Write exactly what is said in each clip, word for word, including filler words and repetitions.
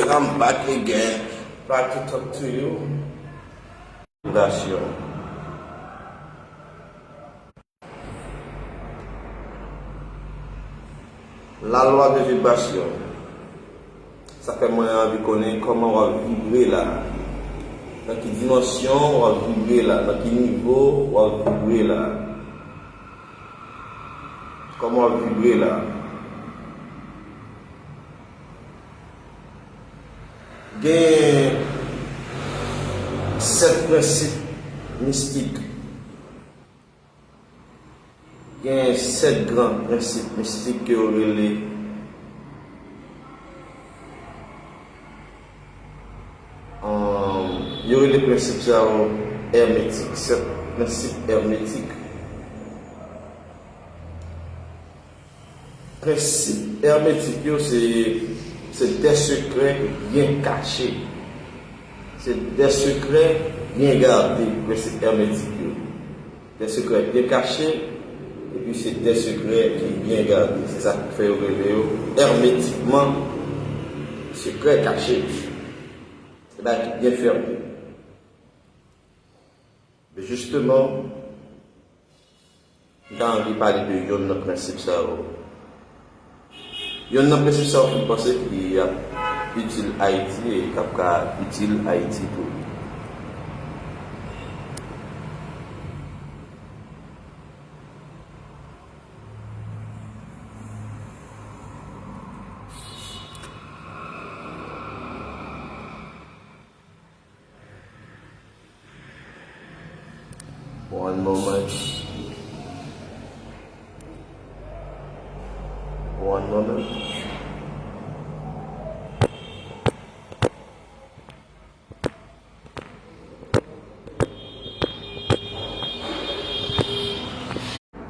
I'm back again, back to talk to you. Vibrasyon. Lalwa de vibrasyon. Sa fè mwen anvi konnen kòman w ap vibre la. Nan ki dimansyon w ap vibre la. Nan ki nivo w ap vibre la. Kòman w ap vibre la. Gen sèt prensip mistik. Gen sèt gran prensip mistik ke yo rele, um, yo rele prensip sa yo èmetik, sèt prensip èmetik. Prensip èmetik yo, se, se des secrets bien cachés. Se des secrets bien gardés, prensip èmetik yo. Des secrets bien cachés, epi se des secrets ki bien gardés. Se sa k fè yo rele yo hermétiquement secret caché. Se bagay ki byen fèmen. Men jisteman, m ta anvi pale de yonn nan prensip sa yo. Yonn nan prensip sa yo, m panse ki ap itil Ayiti e k ap ka itil Ayiti tou. One moment. One moment.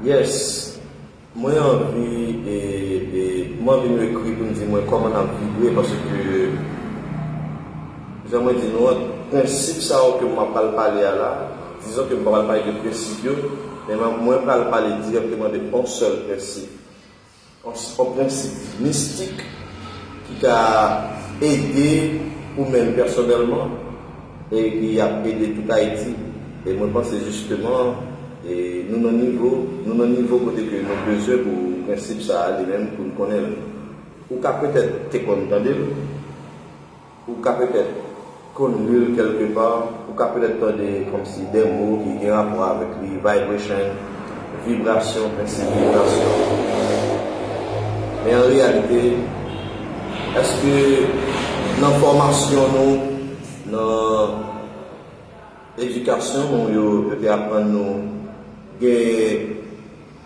Yes. Mwen anvi, e, e, mwen anvi nou ekri pou n di mwen kòman n ap vibre, paske, jan mwen di nou an, prensip sa yo ke mwen pral pale a la, dizon ke mwen pa pral pale de prensip yo, men mwen, mwen pral pale dirèkteman de yon sèl prensip. Yon, yon prensip mistik ki ka ede ou menm pèsonèlman e ki ap ede tout Ayiti. E mwen panse jisteman, e nou nan nivo, nou nan nivo kote ke nou bezwen pou prensip sa a li menm pou n konnen l. Ou ka petèt te konn tande l, ou ka petèt konn li l kèlkepa, ou ka petèt tande kòmsi de mo ki gen rapò avèk li, vibration, vibrasyon, prensip vibrasyon. Men an reyalite, èske nan fòmasyon nou, nan edikasyon nou, yo, yo te aprann nou gen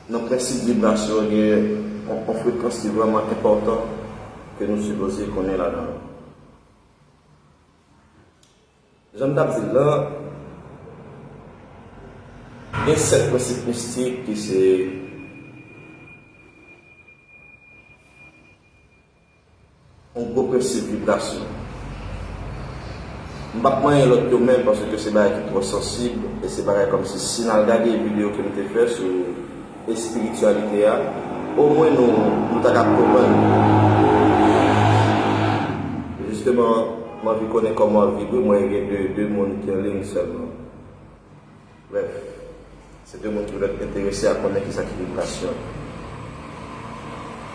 nan prensip vibrasyon, gen yon, yon frekans ki vrèman enpòtan ke nou sipoze konnen ladan l. Jan m t ap di l lan, gen sèt prensip mistik ki se yon gwo prensip vibrasyon. M p ap manyen lòt yo menm paske se bagay ki twò sansib e se bagay kòmsi si n al gade videyo ke m te fè sou espirityalite a, omwen nou, nou ta ka konprann. Jisteman, m anvi konnen kòman w ap vibre, mwen gen de, de moun ki an liy sèlman. Brèf, se de moun ki petèt enterese a konnen kisa ki vibrasyon.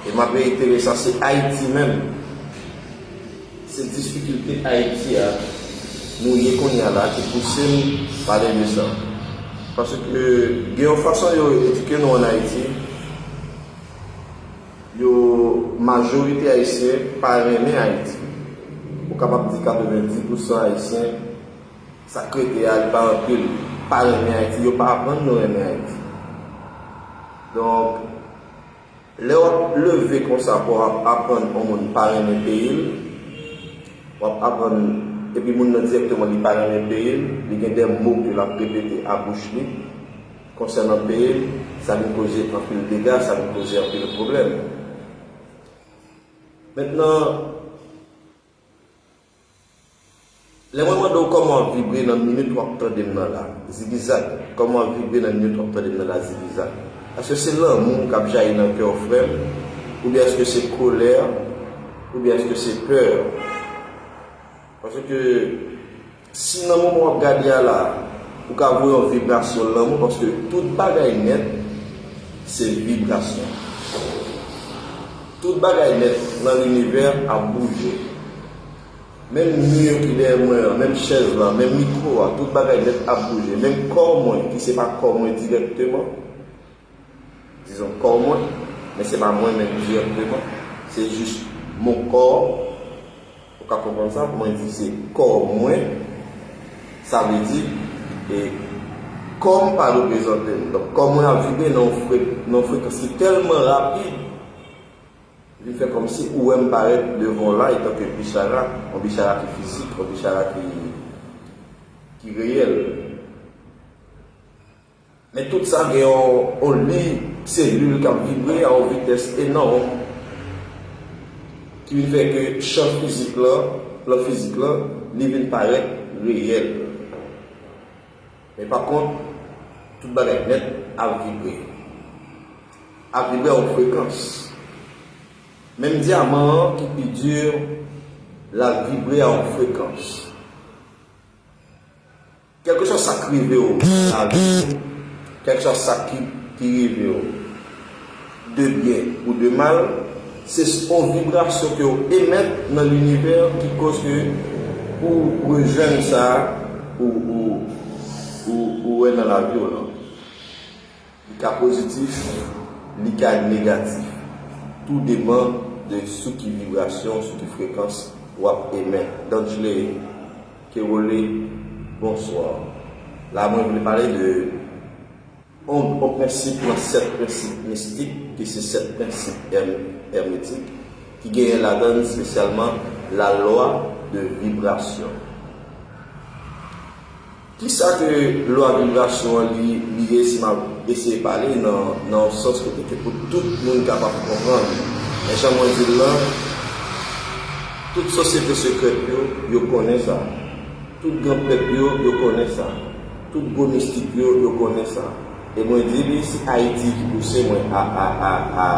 E m ap reyitere sa, se Ayiti menm. Se difikilte Ayiti a nou ye kounye a la ki pouse m pale de sa. Paske gen yon fason yo edike nou ann Ayiti, yo, majorite Ayisyen pa renmen Ayiti. Ou kapab di katrevenndis pousan Ayisyen, sa k rete a, li pa anpil, pa renmen Ayiti, yo pa aprann nou renmen Ayiti. Donk, lè w ap leve konsa pou w ap aprann yon moun pa renmen peyi l, w ap aprann, epi moun nan dirèkteman li pa renmen peyi l, li gen de mo ke l ap repete a bouch li konsènan peyi l, sa vin koze anpil dega, sa vin koze anpil pwoblèm. Mentnan, lè mwen mande w kòman w ap vibre nan minit w ap tande m nan la, zigizag, kòman w ap vibre nan minit w ap tande m nan la, zigizag? Èske se lanmou k ap jayi nan kè w, frè m? Oubyen èske se kolè? Oubyen èske se pè? Paske si nan moman w ap gade a la, ou ka voye yon vibrasyon lanmou, paske tout bagay nèt, se vibrasyon. Tout bagay nèt nan linivè ap bouje. Menm mi yo ki dèyè mwen an, menm chèz la, menm mikwo a, tout bagay nèt ap bouje. Menm kò mwen, ki se pa kò mwen dirèkteman, dizon kò mwen, men se pa mwen menm dirèkteman, se jis mon kò. Ou ka konprann sa, mwen di se kò mwen, sa vle di, e kò m pa reprezante m. Donk, kò mwen ap vibre nan yon fre-, nan yon frekans ki tèlman rapid, vin fè kòmsi ou wè m parèt devan w la etanke Bichara, yon Bichara ki fizik, yon Bichara ki, ki reyèl. Men tout sa gen yon, yon liy selil k ap vibre a yon vitès enòm, ki vin fè ke chan fizik lan, plan fizik lan, li vin parèt reyèl. Men pa kont, tout bagay nèt ap vibre. Ap vibre a yon frekans. Menm dyaman an ki pi di, l ap vibre a yon frekans. Kèlkeswa sa k rive w nan lavi, kèlkeswa sa ki, ki rive w, de byen ou de mal, se s-, yon vibrasyon ke w emèt nan linivè ki koz ke ou rejwenn sa ou, ou, ou, ou wè nan lavi w lan. Li ka pozitif, li ka negatif. Tou depann de sou ki vibrasyon, sou ki frekans w ap emèt. Danjle, Kewole, bonswa. La, mwen vle pale de yon, yon prensip nan sèt prensip mistik, ki se sèt prensip èm-, èmetik, ki genyen ladan l espesyalman lalwa de vibrasyon. Kisa ke lwa vibrasyon an li, li ye, si m ap eseye pale nan, nan yon sans kote ke pou tout moun kapab konprann? Men jan mwen di l lan, tout sosyete sekrèt yo, yo konnen sa. Tout gran prèt yo, yo konnen sa. Tout gwo mistik yo, yo konnen sa. E mwen di li, se Ayiti ki pouse mwen a, a, a, a,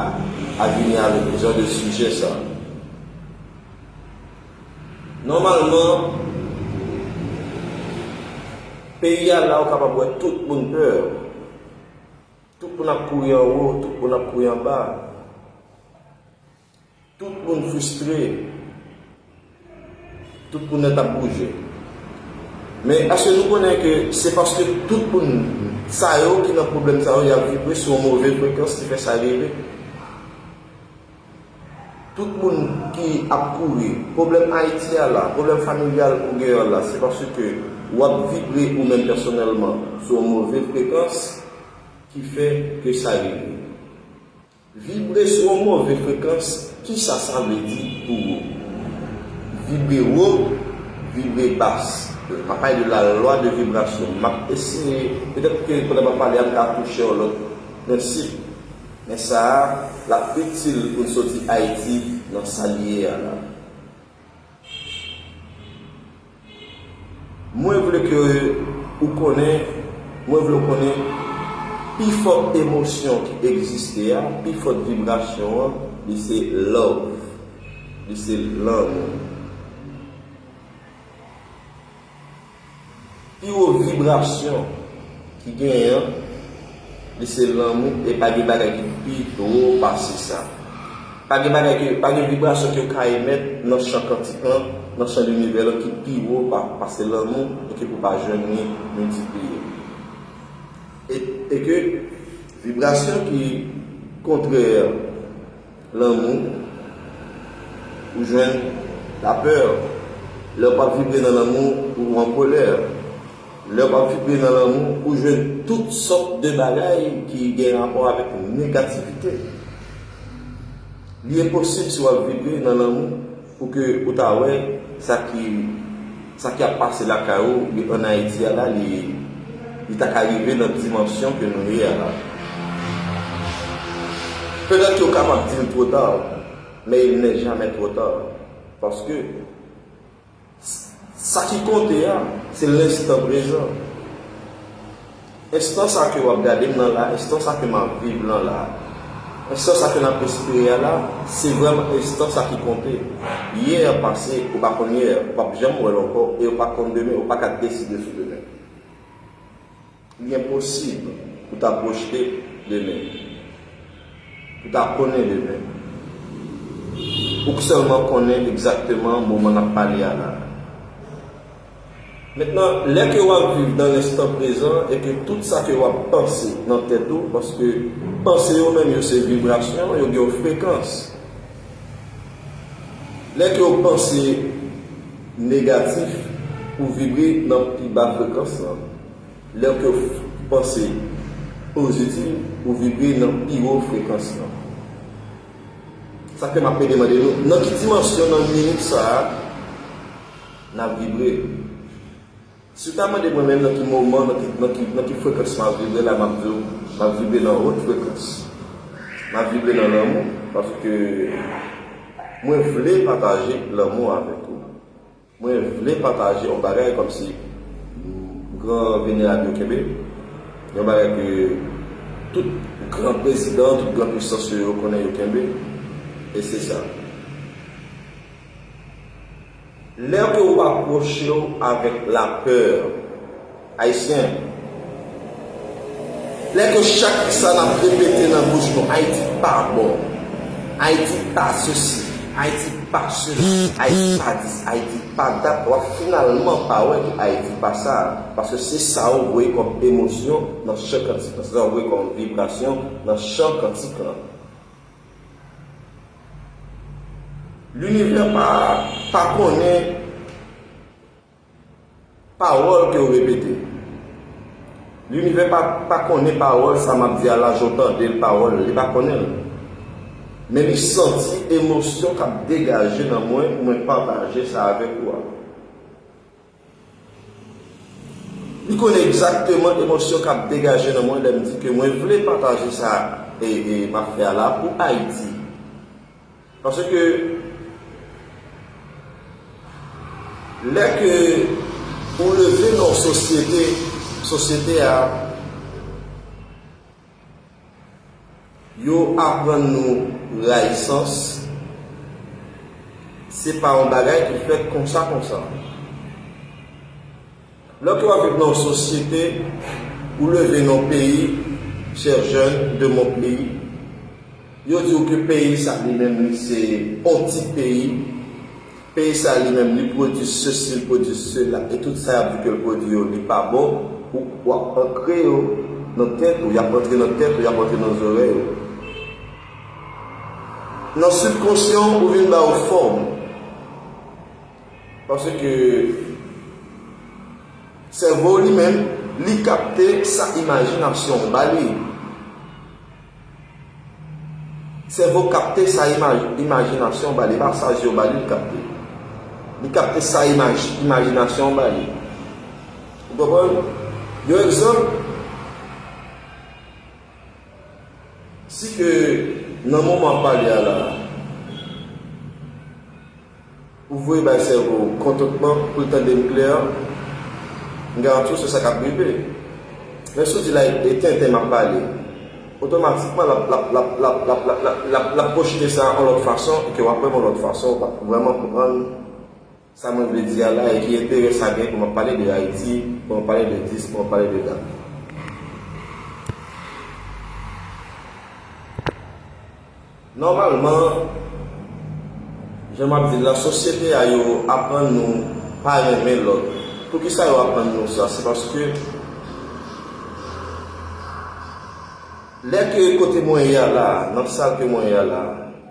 a vini avèk jan de sijè sa. Nòmalman, peyi a la, ou kapab wè tout moun pè. Tout moun ap kouri anwo, tout moun ap kouri anba. Tout moun fristre. Tout moun nèt ap bouje. Men èske nou konnen ke se paske tout moun sa yo ki nan pwoblèm sa yo, y ap vibre sou yon move frekans ki fè sa rive? Tout moun ki ap kouri, pwoblèm Ayiti a la, pwoblèm familyal ou gen an la, se paske w ap vibre ou menm pèsonèlman sou yon move frekans ki fè ke sa rive. Vibre sou yon move frekans, kisa sa vle di pou ou? Vibre wo, vibre bas. M ap pale de la lwa de vibrasyon. M ap eseye, petèt ke pandan m ap pale a, m ka touche yon lòt prensip. Men sa a, l ap itil pou n soti Ayiti nan sa l ye a la. Mwen vle ke ou konnen, mwen vle w konnen pi fò emosyon ki egziste a, pi fò vibrasyon an, li se love, li se lanmou. Pi wo vibrasyon ki genyen an, li se lanmou, e pa gen bagay ki pi wo pase sa. Pa gen bagay ke, pa gen vibrasyon ke yo ka emèt nan chan kantik lan, nan chan linivè lan ki pi wo pa, pase lanmou, e ke pou pa jwenn li miltipliye. E, e ke vibrasyon ki kontrè lanmou, ou jwenn lapè. Lè w p ap vibre nan lanmou, ou an kolè. Lè w p ap vibre nan lanmou, ou jwenn tout sòt de bagay ki gen rapò avèk negativite. Li enposib si w ap vibre nan lanmou pou ke ou ta wè sa ki, sa k ap pase lakay ou, li ann Ayiti a la, li, li ta ka rive nan dimansyon ke nou ye a la. Petèt ke w kapab di l twò ta, men il n'est jamais trop tard. Paske sa ki konte a, se lenstan prezan. Enstan sa ke w ap gade m nan la, enstan sa ke m ap viv lan la, Enstans sa ke n ap respire a la, se vrèman enstans sa ki konte. Yè pase, ou pa konn yè, ou p ap janm wè l ankò, e ou pa konn demen, ou pa ka deside sou demen. Li enposib pou ta pwojte demen, pou ta konnen demen. Ou k sèlman konnen egzakteman moman n ap pale a la. Mentnan, lè ke w ap viv nan lenstan prezan e ke tout sa ke w ap panse nan tèt ou, paske panse yo menm yo se vibrasyon, yo gen yon frekans. Lè ke w panse negatif, ou vibre nan pi ba frekans lan. Lè ke w panse pozitif, ou vibre nan pi wo frekans lan. Sa fè m ap mande nou, nan ki dimansyon nan minit sa a n ap vibre? Si w ta mande mwen menm nan ki moman, nan ki, nan ki, nan ki frekans m ap vibre la, m ap di w, m ap vibre nan wot frekans. M ap vibre nan lanmou, paske mwen vle pataje lanmou avèk ou. Mwen vle pataje yon bagay kòmsi gran venerab yo kenbe, yon bagay ke tout gran prezidan, tout gran pisans yo, yo konnen yo kenbe, e se sa. Lè ke w apwoche w avèk lapè, Ayisyen, lè ke chak sa n ap repete nan bouch nou, Ayiti pa bon, Ayiti pa sesi, Ayiti pa sela, Ayiti pa dis, Ayiti pa dat, w ap finalman pa wè ke Ayiti pa sa, paske se sa w voye kòm emosyon nan chan kantik lan, se sa w voye kòm vibrasyon nan chan kantik lan. Linivè pa, pa konnen pawòl ke w repete. Linivè pa, pa konnen pawòl sa m ap di a la, jan w tande l pawòl, li pa konnen l. Men li santi emosyon k ap degaje nan mwen pou mwen pataje sa avèk ou a. Li konnen egzakteman emosyon k ap degaje nan mwen lè m di ke mwen vle pataje sa e, e m ap fè a la pou Ayiti. Paske lè ke ou leve nan yon sosyete, sosyete a, yo aprann nou rayisans, se pa yon bagay ki fèt konsa konsa. Lè ke w ap viv nan yon sosyete, ou leve nan yon peyi, chè jèn de mon peyi, yo di w ke peyi sa li menm li se yon ti peyi, peyi sa li menm li pwodui sesi, li pwodui sela, e tout sa y ap di ke l pwodui yo, li pa bon, ou, w ap ankre yo nan tèt ou, y ap antre nan tèt ou, y ap antre nan zòrèy ou. Nan sibkonsyan w, ou vin ba yo fòm. Paske sèvo w li menm, li kapte sa imajinasyon w ba li. Sèvo w kapte sa imaj-, imajinasyon w ba li, e pa sa je w ba li, li kapte. Li kapte sa imaj-, imajinasyon w ba li. Ou konprann? Yon egzanp, si ke nan moman w ap pale a la, ou voye bay sèvo w kontantman pou l tande m klè, m garanti w se sa k ap rive. Men si w di la e tenten m ap pale, otomatikman l ap, l ap, l ap, l ap, l ap, l ap, l ap, l ap pwojte sa yon lòt fason e ke w ap wè m yon lòt fason, w p ap vrèman konprann sa mwen vle di a la e ki enterè sa gen pou m ap pale de Ayiti, pou m ap pale de dis, pou m ap pale de dat. Nòmalman, jan m ap di l la, sosyete a yo aprann nou pa renmen lòt. Poukisa yo aprann nou sa? Se paske lè ke kote mwen ye a la, nan sal ke mwen ye a la,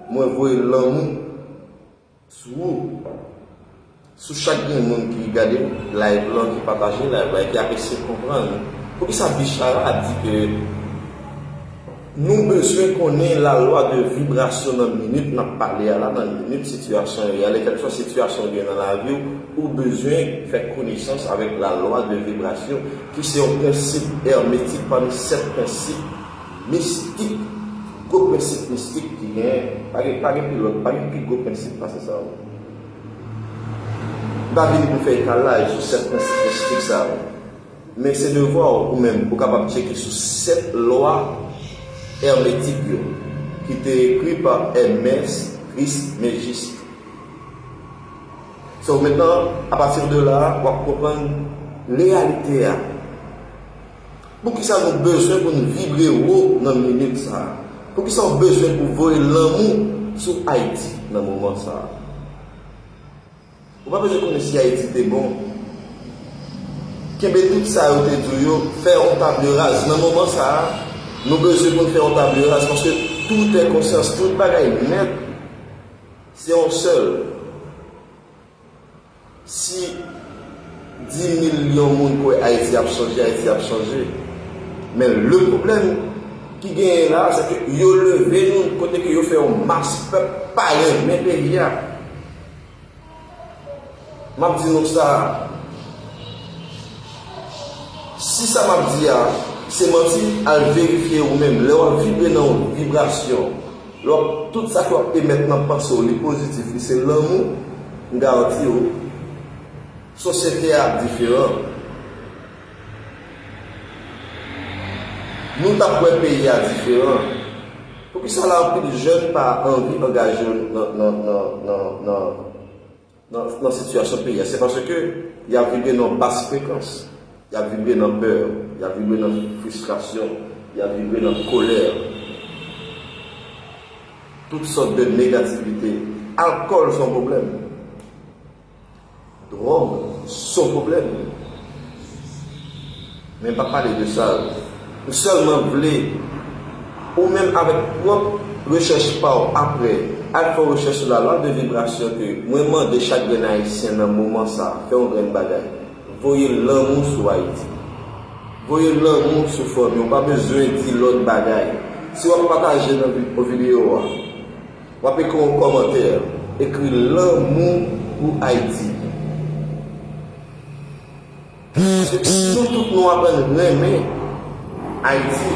mwen voye lanmou sou ou, sou chak grenn moun ki gade live lan, ki pataje live la, e ki ap eseye konprann poukisa Bichara di ke nou bezwen konnen lalwa de vibrasyon nan minit n ap pale a la, nan minit sitiyasyon yo ye a, kèlkeswa sitiyasyon w gen nan lavi w, ou bezwen fè konesans avèk lalwa de vibrasyon, ki se yon prensip èmetik pami sèt prensip mistik, gwo prensip mistik ki gen, pa gen, pa gen pi lòt, pa gen pi gwo prensip pase sa yo. M pa vini pou fè etalaj sou sèt prensip mistik sa yo. Men se devwa w, ou menm, pou w kapab tcheke sou sèt lwa èmetik yo. ki te ekri pa M S Tris Mejis. So, mentnan, apati de la, w ap konprann reyalite a. Poukisa nou bezwen pou n vibre wo nan minit sa a? Poukisa w bezwen pou voye lanmou sou Ayiti nan moman sa a? Ou pa bezwen konnen si Ayiti te bon. Kenbe tout sa yo te di w yo, fè yon table rase. Nan moman sa a, nou bezwen pou n fè yon table rase, paske tout est conscience, tout bagay nèt, se yon sèl. Si dis milyon moun kwè Ayiti ap chanje, Ayiti ap chanje. Men le pwoblèm ki genyen la, se ke yo leve nou kote ke yo fè yon mas pèp pa renmen peyi a. M ap di nou sa, si sa m ap di a se manti, al verifye ou menm. Lè w ap vibre nan yon vibrasyon, lè w ap, tout sa ke w ap emèt nan panse w, li pozitif, li se lanmou, m garanti w, sosyete a ap diferan. Nou t ap wè peyi a diferan. Poukisa la anpil jèn pa anvi angaje yo nan, nan, nan, nan, nan, nan, nan sitiyasyon peyi a? Se paske y ap vibre nan bas frekans. Y ap vibre nan pè, y ap vibre nan fristrasyon, y ap vibre nan kolè. Tout sòt de negativite. Alkòl se yon pwoblèm. Dwòg se yon pwoblèm. Men m pa pale de sa. M sèlman vle, ou menm avèk pwòp rechèch pa w apre, al fè yon rechèch sou la lwa de vibrasyon ke mwen mande chak grenn Ayisyen nan moman sa a, fè yon grenn bagay. Voye lanmou sou Ayiti. Voye lanmou sou fanmi w. Ou pa bezwen di lòt bagay. Si w ap pataje nan vi-, videyo a, w ap ekri yon kòmantè, ekri lanmou pou Ayiti. Paske si nou tout nou aprann renmen Ayiti,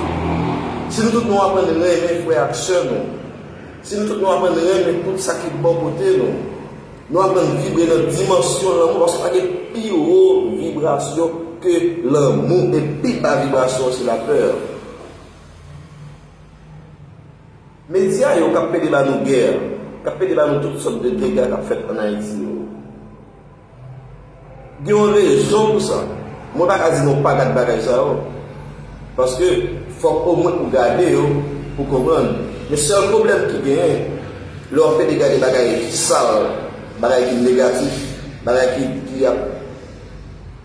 si nou tout nou aprann renmen frè ak sè nou, si nou tout nou aprann renmen tout sa ki bò kote nou, nou aprann vibre nan dimansyon lanmou, paske pa gen pi wo vibrasyon ke lanmou, e pi ba vibrasyon se lapè. Medya yo k ap pede ba nou gè, k ap pede ba nou tout sòt de dega k ap fèt ann Ayiti yo, gen yon rezon pou sa. Mwen pa ka di nou pa gad bagay sa yo, paske fòk omwen ou gade yo pou konprann. Men sèl pwoblèm ki genyen, lè w ap pede gade bagay ki sal, bagay ki negatif, bagay ki, ki ap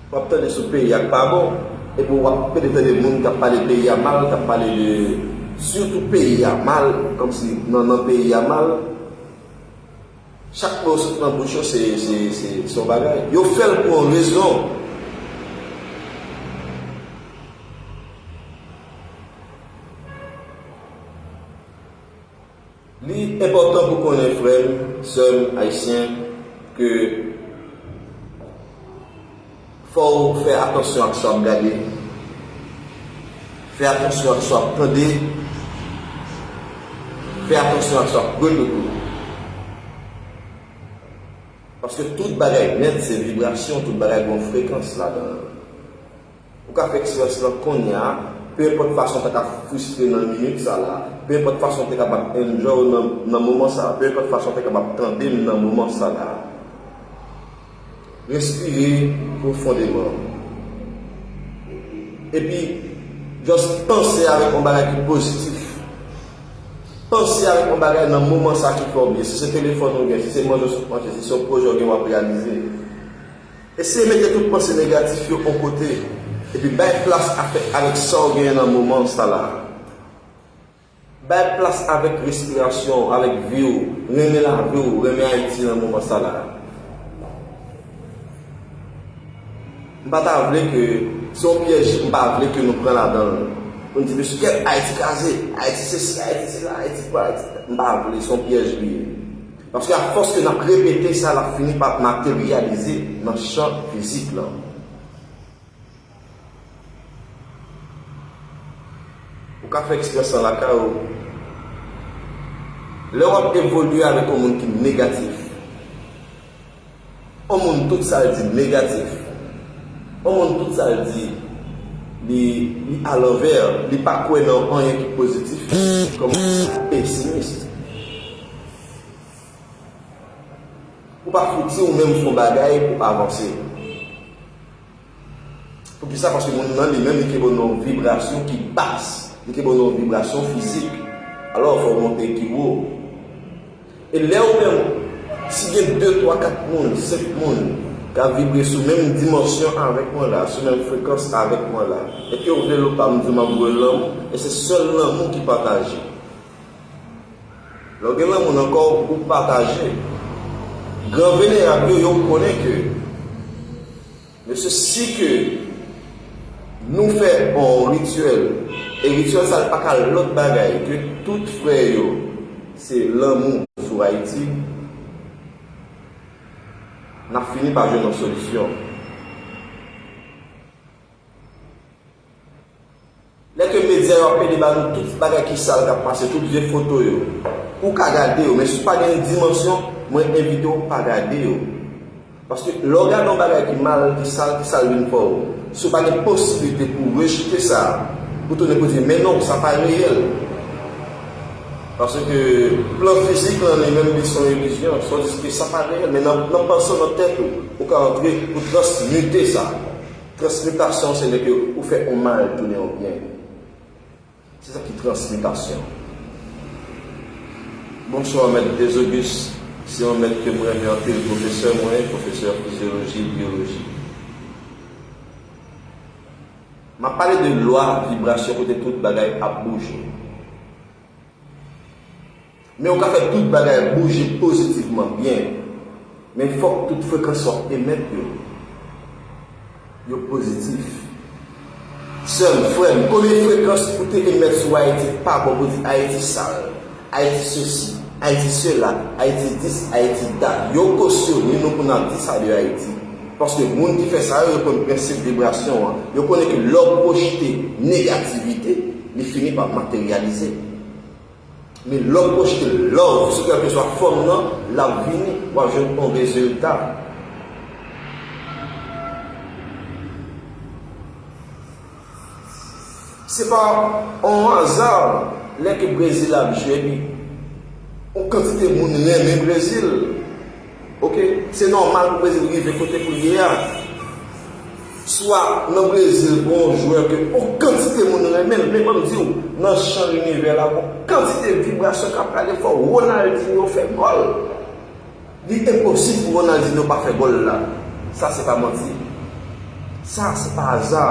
W ap tande sou peyi a k pa bon, epi w ap pede tande moun k ap pale peyi a mal, k ap pale de, sitou peyi a mal, kòmsi nan, nan peyi a mal. Chak mo sot nan bouch yo, se, se, se, se yon bagay. Yo fè l pou yon rezon. Li enpòtan pou konnen, frè m, sè m ayisyen, ke fò w fè atansyon ak sa w ap gade, fè atansyon ak sa w ap tande, fè atansyon ak sa w ap gade tou. Paske tout bagay nèt se vibrasyon, tout bagay gen yon frekans ladan l. Ou ka fè eksperyans lan kounye a, pe enpòt fason w ta ka fristre nan minit sa la, pe enpòt fason w te kapab enjoy w nan, nan moman sa, pe enpòt fason w te kapab tande m nan moman sa la. Respire pwofondeman. Epi, just panse avèk yon bagay ki pozitif. Panse avèk yon bagay nan moman sa ki fè w byen. Si se telefòn ou gen, si se manje w sot manje, si se yon pwojè w gen w ap reyalize. Eseye mete tout panse negatif yo yon kote, epi bay plas afè-, avèk sa w genyen nan moman sa la. Bay plas avèk respirasyon w, avèk vi w, renmen lavi w, renmen Ayiti nan moman sa la. M pa ta vle ke, se yon pyèj m pa vle ke nou pran ladan l. Pou n di, "Mesye, kèt, Ayiti kraze, Ayiti sesi, Ayiti sela, Ayiti pa, Ayiti." M pa vle, se yon pyèj li ye. Paske afòs ke n ap repete sa, l ap fini pa materyalize nan chan fizik lan. Ou ka fè eksperyans lan lakay ou. Lè w ap evolye avèk yon moun ki negatif, yon moun tout sa l di negatif, yon moun tout sa l di Li, li alanvè, li pa kwè nan anyen ki pozitif, li kòmanse pesimis. Ou pa fouti ou menm fè yon bagay pou avanse. Poukisa? Paske moun nan li menm li kenbe w nan yon vibrasyon ki bas, li kenbe w nan yon vibrasyon fizik. Alò, fò w monte pi wo. E lè ou menm, si gen de, twa, kat moun, senk moun k ap vibre sou menm dimansyon avèk mwen la, sou menm frekans avèk mwen la, e ke w vle l ou pa, m di w m ap voye lanmou, e se sèl lanmou ki pataje. Lè w gen lanmou nan kò w, ou pataje. Gran venerab yo, yo konnen ke Mesye, si ke nou fè yon rityèl, e rityèl sa l pa ka lòt bagay ke tout frè yo, se lanmou sou Ayiti, n ap fini pa jwenn yon solisyon. Lè ke medya yo ap pede ba nou tout bagay ki sal k ap pase, tout vye foto yo, ou ka gade yo, men si w pa gen dimansyon, mwen envite w pa gade yo. Paske lè w gade yon bagay ki mal, ki sal, ki sal vin fè w, si w pa gen posiblite pou w rejte sa, pou tounen pou di, men non, sa pa reyèl. Paske plan fizik lan, li menm, li se yon ilizyon. Sa w di ke sa pa reyèl, men nan, nan panse w, nan tèt ou, ou ka antre pou transmite sa. Transmitasyon, se lè ke ou fè yon mal tounen yon byen. Se sa ki transmitasyon. Bonswa, Mèt Dezogis. Se yon mèt ke m renmen anpil, pwofesè mwen, pwofesè fizyoloji, biyoloji. M ap pale de lwa vibrasyon kote tout bagay ap bouje. Men ou ka fè tout bagay bouje pozitivman byen. Men fòk tout frekans w ap emèt yo, yo pozitif. Sè m, frè m, konbyen frekans ou te emèt sou Ayiti pa bon pou di Ayiti sal, Ayiti sesi, Ayiti sela, Ayiti dis, Ayiti dat? Yo kosyone nou pou n ap di sa de Ayiti. Paske moun ki fè sa yo, yo konn prensip vibrasyon an. Yo konnen ke lè w pwojte negativite, li fini pa materyalize. Men lè w pwojte love sou kèlkeswa fòm nan, l ap vini, w ap jwenn yon rezilta. Se pa yon aza lè ke Brezil ap jwe, epi yon kantite moun renmen Brezil. Oke, se nòmal pou Brezil rive kote pou l ye a. Swa nan Brezil, gen yon jwè ke yon kantite moun renmen l, men ban m di w, nan chan linivè la, gen yon kantite vibrasyon k ap prale fò Ronaldinho fè gòl. Li enposib pou Ronaldinho pa fè gòl la. Sa se pa manti. Sa se pa aza.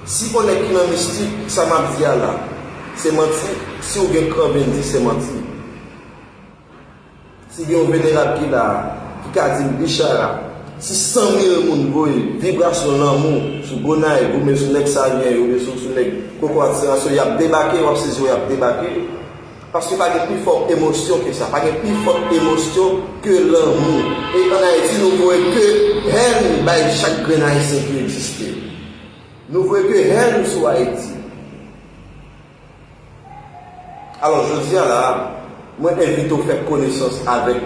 Si yon nèg ki nan mistik, sa m ap di a la, se manti. Si w gen kran, vin di se manti. Si gen yon venerab ki la, ki ka di m, Bichara, si san mil moun voye vibrasyon lanmou sou Gonayiv, oubyen sou nèg Savyen yo, oubyen sou, sou nèg Koko Atiraso, y ap debake, w ap sezi, y ap debake. Paske pa gen pi fò emosyon ke sa. Pa gen pi fò emosyon ke lanmou. E ann Ayiti, nou voye ke hèn bay chak grenn Ayisyen ki egziste. Nou voye ke hèn sou Ayiti. Alò, jodi a la, mwen envite w fè konesans avèk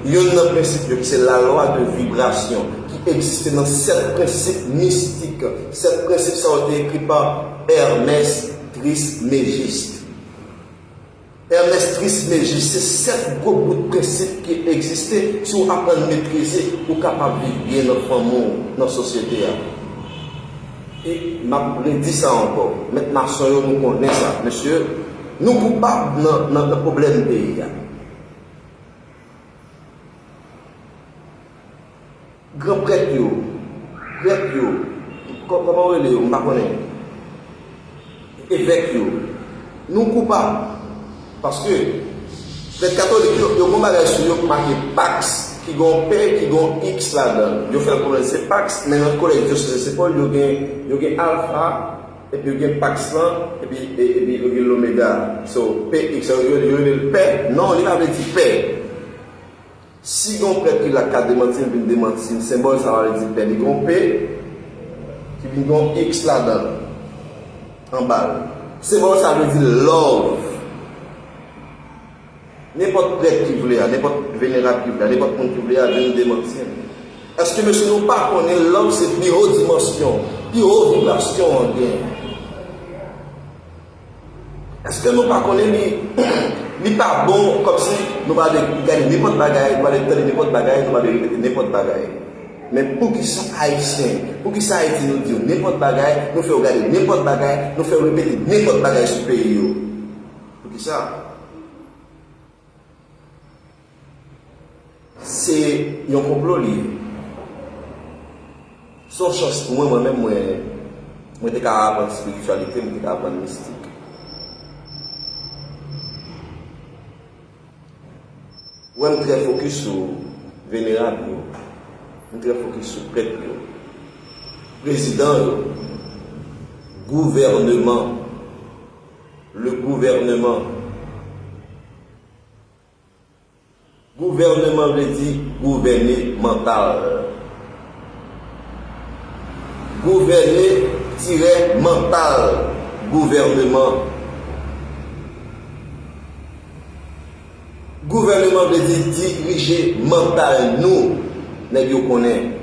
youn nan prensip yo, ki se la loi de vibration, ki egziste nan sèt prensip mistik. Sèt prensip sa yo te ekri pa Hermès Trismégiste. Hermès Trismégiste, se sèt gwo bout prensip ki egziste, si w aprann metrize, ou kapab viv byen nan fanmi w, nan sosyete a. E m ap redi sa ankò. Mèt mason yo, nou konnen sa. Mesye, nou koupab nan, nan, nan pwoblèm peyi a. Gran prèt yo, prèt yo, kò-, kòman w rele yo, m pa konnen. Evèk yo, nou koupab. Paske prèt katolik yo, yo gen yon bagay sou yo ki make Pax, ki gen yon P, ki gen yon X ladan l. Yo fè l pwoblèm, se Pax, men nan kolèj dyosèz Senpòl, yo gen, yo gen Alpha, epi yo gen Pax lan, epi, e-, epi yo gen Omega. So, P X, yo, yo, yo rele l pè. Non, li pa vle di pè. Si gen yon prèt ki la k ka demanti m, vin demanti m, senbòl sa a vle di pè. Li gen yon P, ki vin gen yon X ladan l, anba l. Senbòl sa a vle di love. Nenpòt prèt ki vle a, nenpòt venerab ki vle a, nenpòt moun ki vle a, vin demanti m. Èske mesye nou pa konnen love se pi wo dimansyon Pi wo vibrasyon an gen. Èske nou pa konnen li, li pa bon kòmsi nou pa dwe gade nenpòt bagay, nou pa dwe tande nenpòt bagay, nou pa dwe repete nenpòt bagay? Men poukisa Ayisyen, poukisa Ayiti nou di yo nenpòt bagay, nou fè yo gade nenpòt bagay, nou fè yo repete nenpòt bagay sou peyi yo? Poukisa? Se yon konplo li ye. Se yon chans pou mwen, mwen menm, mwen, mwen te ka aprann espirityalite, mwen te ka aprann mistik. Ou wè m trè fokis sou venerab yo, m trè fokis sou prèt yo, prezidan yo, gouvèneman, le gouvernement. Gouvèneman vle di gouvène mantal. Gouvène tirè mantal gouvèneman. Gouvèneman vle di dirije mantal nou, nèg yo konnen.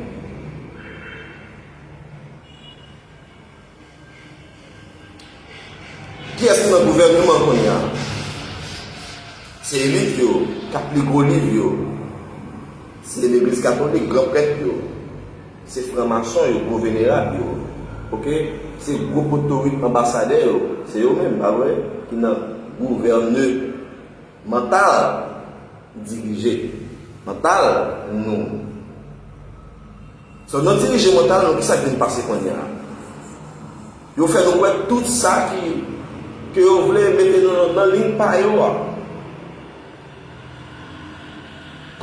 Kiyès ki nan gouvèneman kounye a? Se elit yo, k ap li gwo liv yo. Se legliz katolik, gran prèt yo. Se franmason yo, gwo venerab yo. Oke? Se gwo potorik anbasadè yo. Se yo menm, pa vre? Ki nan gouvène mantal dirije. Mantal nou. So, nan dirije mantal nou, kisa k vin pase kounye a? Yo fè nou kwè tout sa ki, ke yo vle mete nou nan, nan liy pa yo a.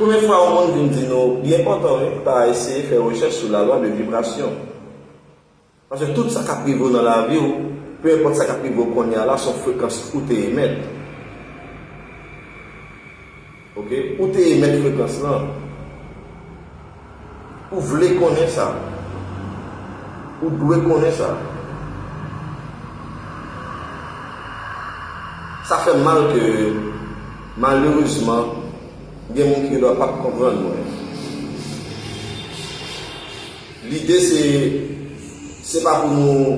Konbyen fwa yon moun vin di nou, li enpòtan, wi, pou ta eseye fè rechèch sou lalwa de vibrasyon? Paske tout sa k ap rive w nan lavi w, pe enpòt sa k ap rive w kounye a la, se yon frekans ou te emèt. Oke? Ou te emèt frekans lan. Ou vle konnen sa. Ou dwe konnen sa. Sa fè m mal ke, malerezman, gen moun ki gendwa p ap konprann mwen. Lide se, se pa pou nou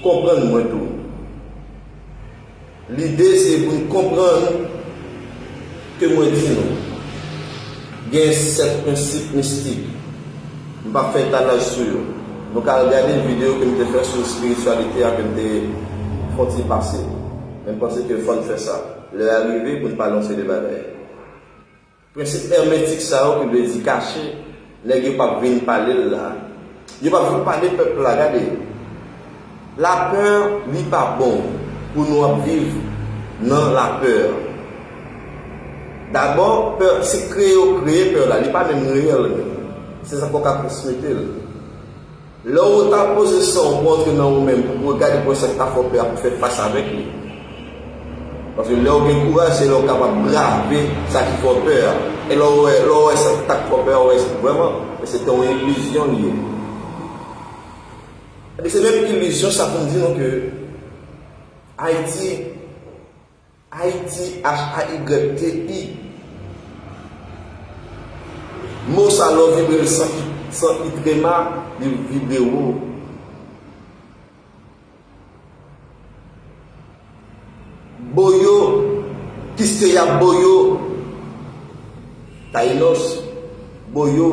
konprann mwen tou. Lide se pou n konprann ke mwen di nou. Gen sèt prensip mistik. M p ap fè etalaj sou yo. Nou ka al gade videyo ke m te fè sou espirityalite a ke m te fè yon ti pase. Men m panse ke fò n fè sa. Lè a rive pou n pale yon seri de bagay. Prensip èmetik sa yo, ki vle di kache, nèg yo p ap vin pale l la. Yo p ap vin pale pèp la, gade. Lapè, li pa bon pou nou ap viv nan lapè. Dabò, pè, se kreye yo kreye pè la, li pa menm reyèl menm. Se sa fò w ka transmete l. Lè w ta poze san w pou antre nan ou menm, pou w gade pou wè sa k ta fè w pè a, pou w fè fas avèk li. Paske lè w gen kouraj, se lè w kapab brave sa ki fè w pè a. E lè w wè, lè w wè sa k ta fè w pè a, w wè vrèman, se te yon ilizyon li ye. Epi se menm ilizyon sa pou m di nou ke Ayiti, Ayiti, H A Y T I. Mo sa, lè w vibre l san, san itrema, li vibre wo. Boyo, Kisteya Boyo, Tayinos, Boyo.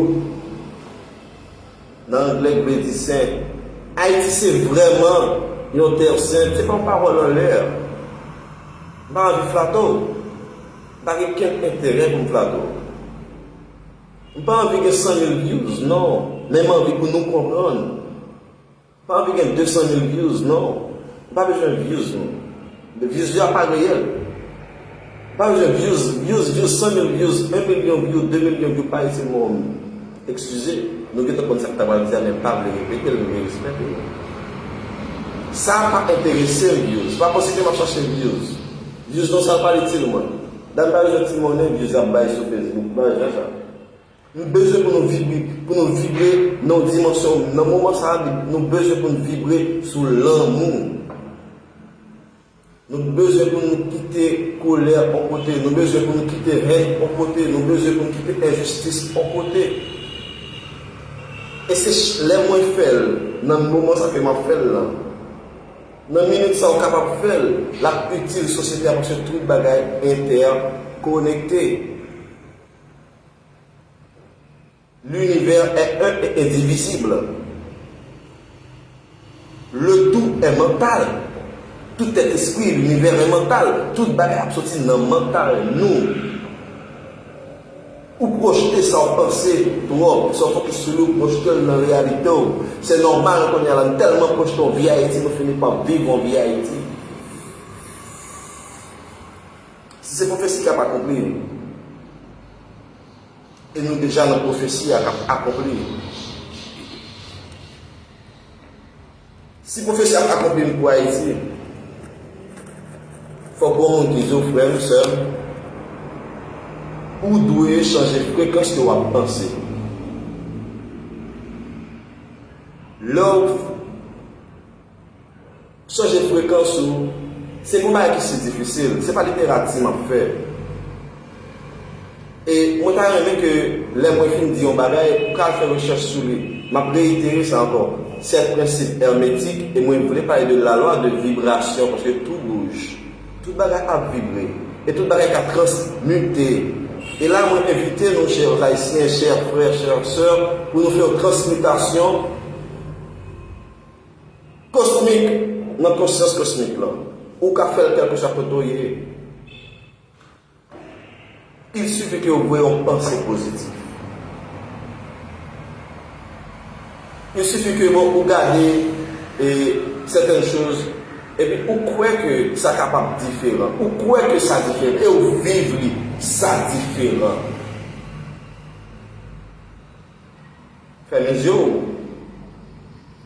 Nan anglè, k vle di sen. Ayiti se vrèman yon tè sent. Se pa yon pawòl anlè. M pa anvi flato w. M pa gen kenn enterè pou m flato w. M pa anvi gen san mil views, non. Men m anvi pou nou konprann. M pa anvi gen de san mil views, non. M pa bezwen views, non. Views yo a pa reyèl. Pa bezwen views, views, views, san mil views, en milyon views, de milyon views, pa itil mwen. Ekskize, nou gentan konn sa k ta pral di a, men m pa vle repete l, men respè pou nou. Sa pa enterese m, views. Pa panse ke m ap chache views. Views non, sa pa itil mwen. Dam pa bezwen ti monnen, views ap bay sou Facebook, m pa bezwen sa. Nou bezwen pou nou vibre, pou nou vibre nan yon dimansyon, nan moman sa a, nou bezwen pou nou vibre sou lanmou. Nou bezwen pou nou kite kolè yon kote, nou bezwen pou nou kite hèn yon kote, nou bezwen pou nou kite enjistis yon kote. E se ch- lè mwen fè l, nan moman sa ke m ap fè l lan, nan minit sa ou kapab fè l, l ap itil sosyete a paske tout bagay entèkonekte. L'univers est un et indivisible. Le tout est mental. Tout est esprit, l'univers est mental. Tout bagay ap soti nan mantal nou. Ou pwojte sa w panse twòp, sa w fokis sou li, ou pwojte l nan reyalite w. Se nòmal kounye a la, n tèlman pwojte yon vi Ayiti, nou fini pa viv yon vi Ayiti. Si se pwofesi k ap akonpli, e nou deja nan pwofesi a k ap akonpli. Si pwofesi ap akonpli pou Ayiti, fòk gon moun ki di w, frè m, sè m, ou dwe chanje frekans ke w ap panse. Lè w chanje frekans ou, se pa yon bagay ki si difisil, se pa literati m ap fè. E mwen ta renmen ke lè mwen fin di yon bagay, ou ka al fè rechèch sou li. M ap reyitere sa ankò. Sèt prensip èmetik, e mwen vle pale de la loi de vibrasyon, paske tout bouj, tout bagay ap vibre, e tout bagay ka transmite. E la, mwen envite nou, chè Ayisyen, chè frè, chè sè, pou nou fè yon transmitasyon kosmik nan konsyans kosmik lan. Ou ka fè l kèlkeswa kote w ye. Il suffit ke w voye yon panse pozitif. Il suffit ke, bon, ou gade, e, sètèn choz, epi ou kwè ke sa kapab diferan. Ou kwè ke sa diferan. E ou viv li, sa diferan. Fèmen zye w,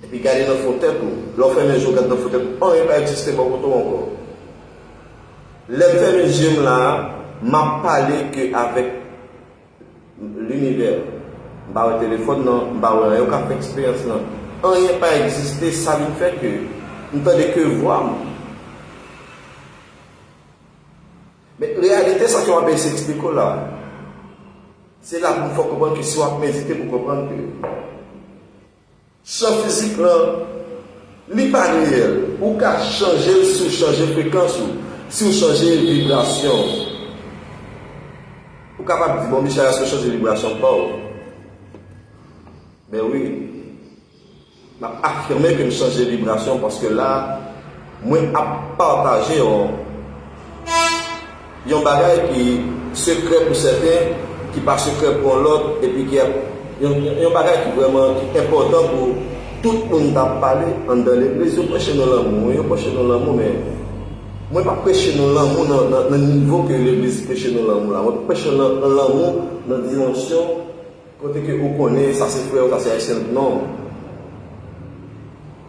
epi gade nan fon tèt ou. Lè w fèmen zye w, gade nan fon tèt ou, anyen pa egziste bò kote w ankò. Lè m fèmen zye m la, m ap pale ke avèk linivè. M pa wè telefòn nan, m pa wè anyen, ou ka fè eksperyans lan. Anyen pa egziste, sa vin fè ke m tande ke vwa m. Men reyalite sa ke m ap eseye eksplike w la, se la pou m fè w konprann ke si w ap medite pou w konprann ke chan fizik lan, li pa reyèl. Ou ka chanje l si w chanje frekans ou, si w chanje vibrasyon w. Ou kapab di, bon, Michel, èske w chanje vibrasyon pa w? Men wi. M ap afime ke m chanje vibrasyon paske la, mwen ap pataje yon, yon bagay ki sekrè pou sèten, ki pa sekrè pou yon lòt, epi ki ap, yon, yon bagay ki vrèman, ki enpòtan pou tout moun ta pale anndan legliz. Yo preche nou lanmou, wi, yo preche nou lanmou, men mwen pa preche nou lanmou nan, nan, nan nivo ke legliz preche nou lanmou la. Mwen preche lan-, lanmou nan dimansyon kote ke ou konnen sa se frè ou, sa se ayisyen, non.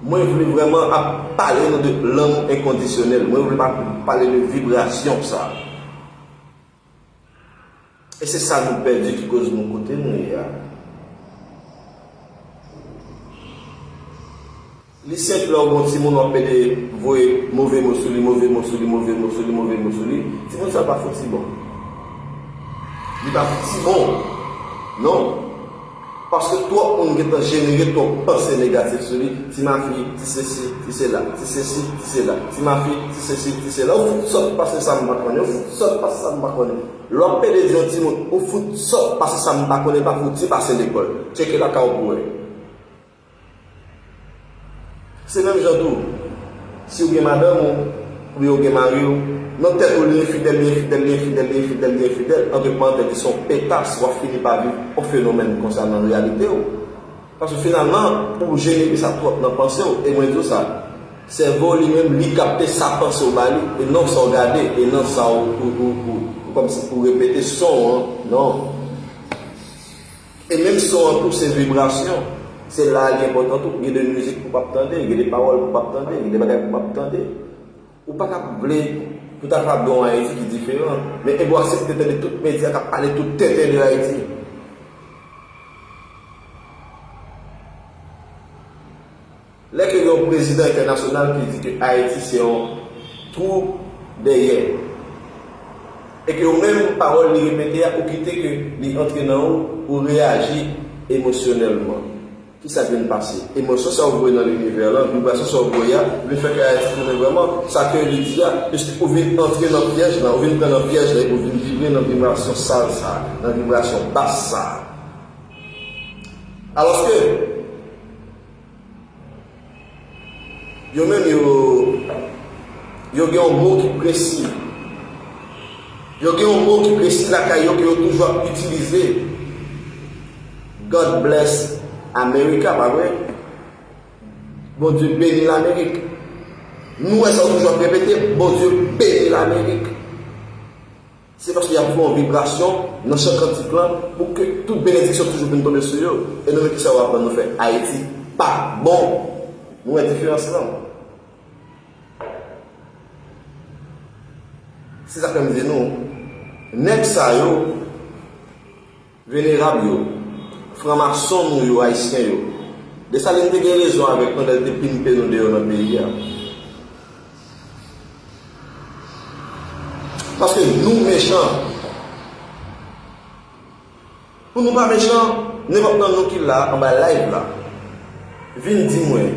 Mwen vle vrèman ap pale nou de lanmou enkondisyonèl. Mwen vle pa pale de vibrasyon sa. E se sa nou pèdi ki koz nou kote nou ye a. Li senp lè w gon timoun w ap pede voye move mo sou li, move mo sou li, move mo sou li, move mo sou li. Timoun sa pa fouti bon. Li pa fouti bon. Non. Paske twòp moun gentan jenere twòp panse negatif sou li. Ti mafi, ti sesi, ti sela, ti sesi, ti sela. Ti mafi, ti sesi, ti sela. Ou fout sòt pase sa m pa konnen. Ou fout sòt pase sa m pa konnen. Lè w ap pede di yon timoun, ou fout sòt pase sa m pa konnen, pa fouti pase lekòl. Tcheke lakay ou pou wè. Se menm jan tou, si w gen madanm ou, oubyen w gen mari w, nan tèt ou li enfidèl, li enfidèl, li enfidèl, li enfidèl, li enfidèl, antre parantèz, li se yon petas, w ap fini pa viv yon fenomèn konsa nan reyalite w. Paske finalman, ou jenere sa twòp nan panse w, e mwen di w sa, sèvo w li menm, li kapte sa panse w ba li, e non sa w gade, e non sa w, ou, ou, ou, ou kòmsi pou repete son an, non. E menm son an tou se vibrasyon. Se la li enpòtan tou. Gen de mizik pou w p ap tande, gen de pawòl pou w p ap tande, gen de bagay pou w p ap tande. Ou pa ka vle pou ta kapab gen yon Ayiti ki diferan. Men e pou w aksepte tande tout medya k ap pale tout tenten de Ayiti. Lè ke gen yon prezidan entènasyonal ki di ke Ayiti se yon twou dèyè, e ke ou menm pawòl li repete a, ou kite ke li antre nan ou, ou reyaji emosyonèlman. Kisa k vin pase? Emosyon sa w voye nan linivè lan, vibrasyon sa w voye a, vin fè ke Ayiti tounen vrèman sa ke li di a, piske ou vin antre nan pyèj lan, ou vin pran nan pyèj lan, epi ou vin vibre nan vibrasyon sal sa, nan vibrasyon bas sa. Alòske, yo menm yo, yo gen yon mo ki presi. Yo gen yon mo ki presi lakay yo ke yo toujou ap itilize. God bless America, pa vre? Bondye beni Lamerik. Nou wè sa yo toujou ap repete, Bondye beni Lamerik. Se paske y ap fè yon vibrasyon nan chan kantik lan pou ke tout benediksyon toujou vin tonbe sou yo. E nou menm, kisa yo aprann nou fè? Ayiti pa bon. Nou wè diferans lan? Se sa k fè m di nou, nèg sa yo, venerab yo, franmason nou yo, ayisyen yo, Desalin te gen rezon avèk nou lè l te pimpe nou deyò nan peyi a. Paske nou mechan. Pou nou pa mechan, nenpòt nan nou ki la anba live la, vin di mwen,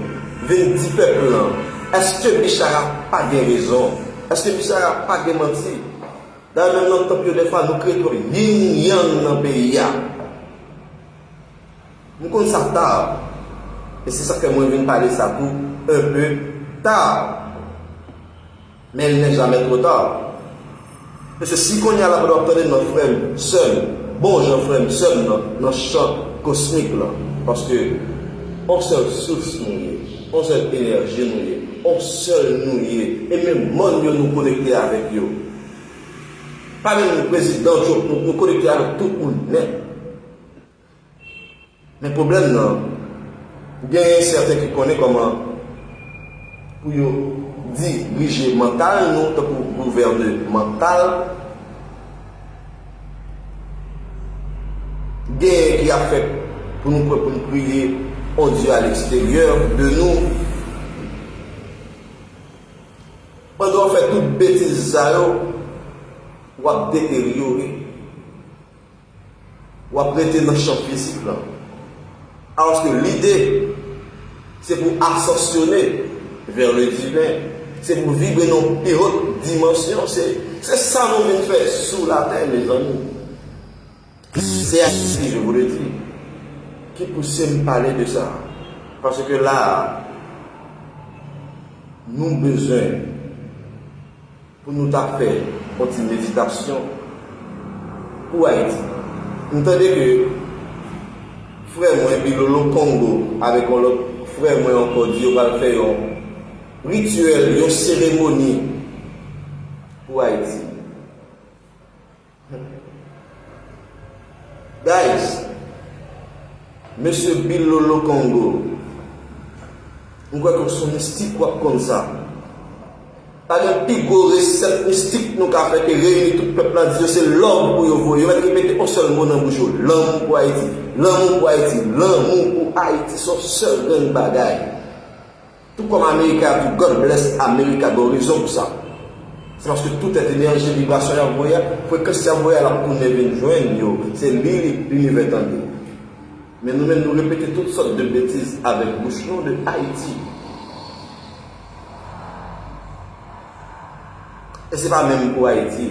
vin di pèp lan, èske Bichara pa gen rezon? Èske Bichara pa gen manti? Dayè, menm nan tanp yo, dèfwa, nou kreye twòp yin yang nan peyi a. M konn sa ta. E se sa k fè mwen vin pale sa tou, un peu tard. Men il n'est jamais trop tard. Mesye, si kounye a la pandan w ap tande m nan, frè m, sè m, bon jan frè m, sè m nan, nan chan kosmik lan. Paske on sèl souf nou ye, on sèl enèji nou ye, on sèl nou ye. E menm mòn yo nou konekte avèk yo. Pa menm prezidan Trump, nou, nou konekte avèk tout moun nèt. Men pwoblèm nan, genyen sèten ki konnen kòman pou yo dirije mantal nou, tankou gouvène mantal. Genyen ki ap fè pou nou kwè, pou nou priye on Dieu à l'extérieur de nous. Pandan w fè tout betiz sa yo, w ap deteryore. W ap rete nan chan fizik lan. Alòske lide, se pou asansyone vers le divin. Se pou vibre nan yon pi wòt dimansyon. Se, se sa nou vin fè sou latè, mezanmi. C'est ainsi, je vous le dis, ki pouse m pale de sa. Paske la, nou bezwen pou nou ta fè yon ti meditasyon pou Ayiti. M tande ke frè mwen Bilolo Kongo avèk yon lòt frè mwen ankò di yo pral fè yon rityèl, yon seremoni pou Ayiti. Guys, mesye Bilolo Kongo, m kwè ke se mistik w ap konn sa. Pa gen pi gwo resèt mistik nou ka fè ke reyini tout pèp la, di yo se love pou yo voye. Yo mèt repete yon sèl mo nan bouch yo, lanmou pou Ayiti, lanmou pou Ayiti, lanmou pou Ayiti, se yon sèl grenn bagay. Tou kòm America ap di God bless America, gen yon rezon pou sa. Se paske tout èt enèji, vibrasyon y ap voye a, frekans y ap voye a, l ap tounen vin jwenn yo. Se li, li, linivè tande. Men nou menm, nou repete tout sòt de betiz avèk bouch nou de Ayiti. E se pa menm pou Ayiti.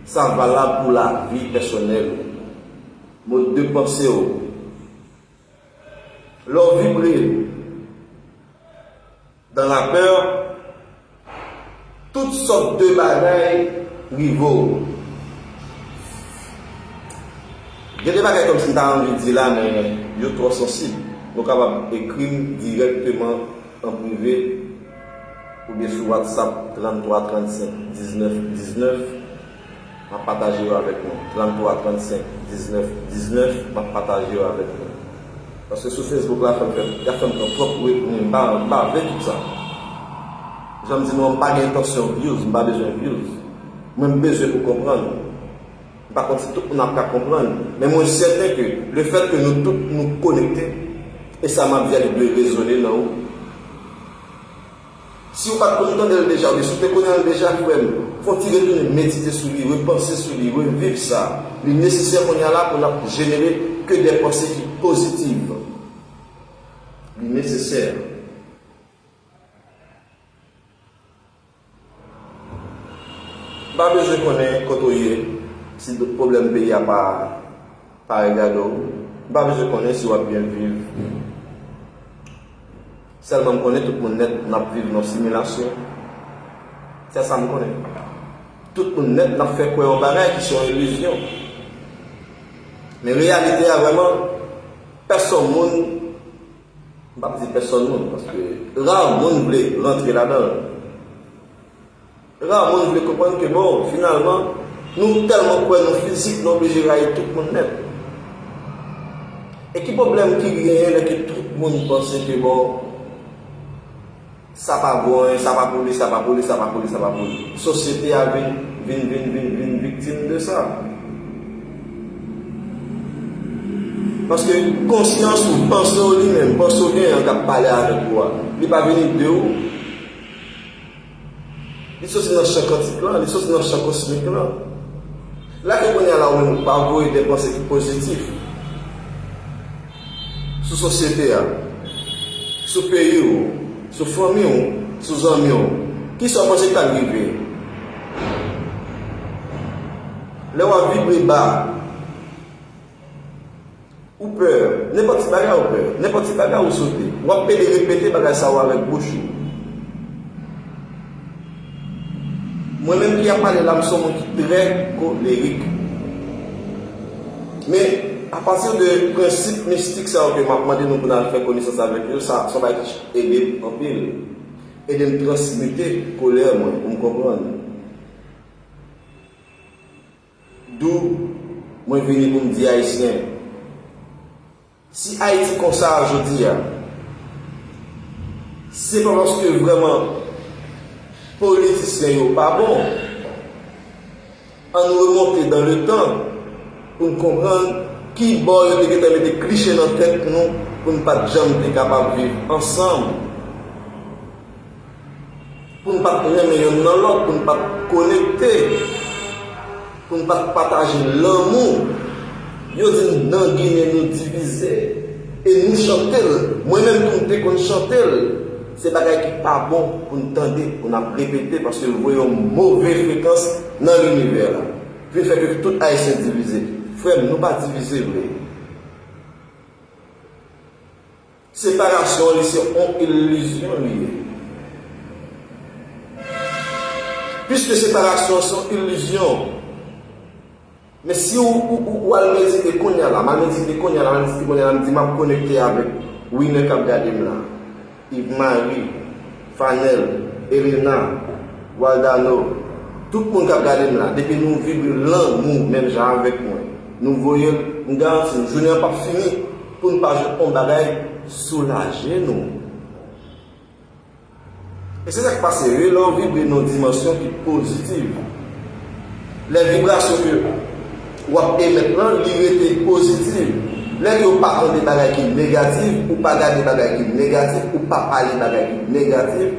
Sa valab pou lavi pèsonèl ou. Mòd de panse w. Lè w vibre dans la peur, tout sòt de bagay rive w. Gen de bagay kòmsi m ta anvi di la, men yo twò sansib. Nou kapab ekri m dirèkteman an prive oubyen sou WhatsApp, tranntwa trannsenk diznèf diznèf. M ap pataje yo avèk nou. Tranntwa trannsenk diznèf diznèf, m ap pataje yo avèk nou. Paske sou Facebook la, fè m fè, y ap fè m pran twòp retounen. M pa, m pa vle tout sa. Jan m di nou an, m pa gen entansyon views, m pa bezwen views. Mwen, m bezwen pou konprann. M pa konn si tout moun ap ka konprann, men mwen sèten ke lefèt ke nou tout nou konekte, e sa m ap di a, li dwe rezone nan ou. Si w pa t konn tande l deja, oubyen si w te konnen l deja, frè m, fè yon ti retounen medite sou li, repanse sou li, reviv sa. Li nesesè kounye a la pou n ap jenere ke de panse ki pozitiv. Li nesesè. M pa bezwen konnen kote w ye, si pwoblèm peyi a pa, pa regade w. M pa bezwen konnen si w ap byen viv. Sèlman m konnen tout moun nèt n ap viv nan similasyon. Se sa m konnen. Tout moun nèt n ap fè kwè yon bagay ki se yon ilizyon. Men reyalite a vrèman, pèsonn moun, m p ap di pèsonn moun, paske ra moun vle rantre ladan l. Ra moun vle konprann ke, bon, finalman, nou tèlman kwè nan fizik, nou oblije rayi tout moun nèt. E ki pwoblèm ki genyen lè ke tout moun panse ke, bon, sa pa bon, sa pa pou li, sa pa pou li, sa pa pou li, sa pa pou li? Sosyete a vin, vin, vin, vin, vin viktim de sa. Paske konsyans ou, panse w li menm, panse w genyen an k ap pale avèk ou a, li pa vini de ou. Li soti nan chan kantik lan, li soti nan chan kosmik lan. La ke kounye a la ou menm ou pa voye de panse ki pozitif sou sosyete a, sou peyi w, sou fanmi w, sou zanmi w, kisa w panse k ta rive? Lè w ap vibre ba, ou pè, nenpòt ti bagay ou pè, nenpòt ti bagay ou sote. W ap pede repete bagay sa yo avèk bouch ou. Mwen menm ki ap pale la, m se yon moun ki trè kolerik. Men, apati de prensip mistik sa yo ke m ap mande nou pou n al fè konesans avèk yo, sa, sa va ede m anpil. Ede m transmite kolè mwen, pou m konprann. D'où mwen vini pou m di Ayisyen, si Ayiti konsa jodi a, se pa paske vrèman politisyen yo pa bon. Ann remonte dans le temps pou n konprann ki bò yo te gentan mete kliche nan tèt nou pou n pa t janm te kapab viv ansanm. Pou n pa t renmen yonn nan lòt, pou n pa t konekte, pou n pa t pataje lanmou. Yo di n nan Ginen nou divize, e nou chante l. Mwen menm tou m te konn chante l. Se bagay ki pa bon pou n tande, pou n ap repete, paske l voye yon move frekans nan linivè la. Vin fè ke tout Ayisyen divize. Frè m, nou pa divize vre. Separasyon li se yon ilizyon li ye. Piske separasyon se yon ilizyon, men si ou, ou, ou, ou al medite kounye a la, m al medite kounye a la, m al medite kounye a la, m di m ap konekte avèk Winer k ap gade m la, Yves Marie, Fanel, Elena, Waldano, tout moun k ap gade m la, depi nou vibre lanmou menm jan avèk mwen, nou voye l, m garanti nou, jounen an p ap fini pou n pa jwenn yon bagay soulaje nou. E se sa k pase, wi, lè w vibre nan yon dimansyon ki pozitiv. Lè vibrasyon ke w ap emèt lan, li rete pozitiv. Lè ke w pa tande bagay ki negatif, ou pa gade bagay ki negatif, ou pa pale bagay ki negatif,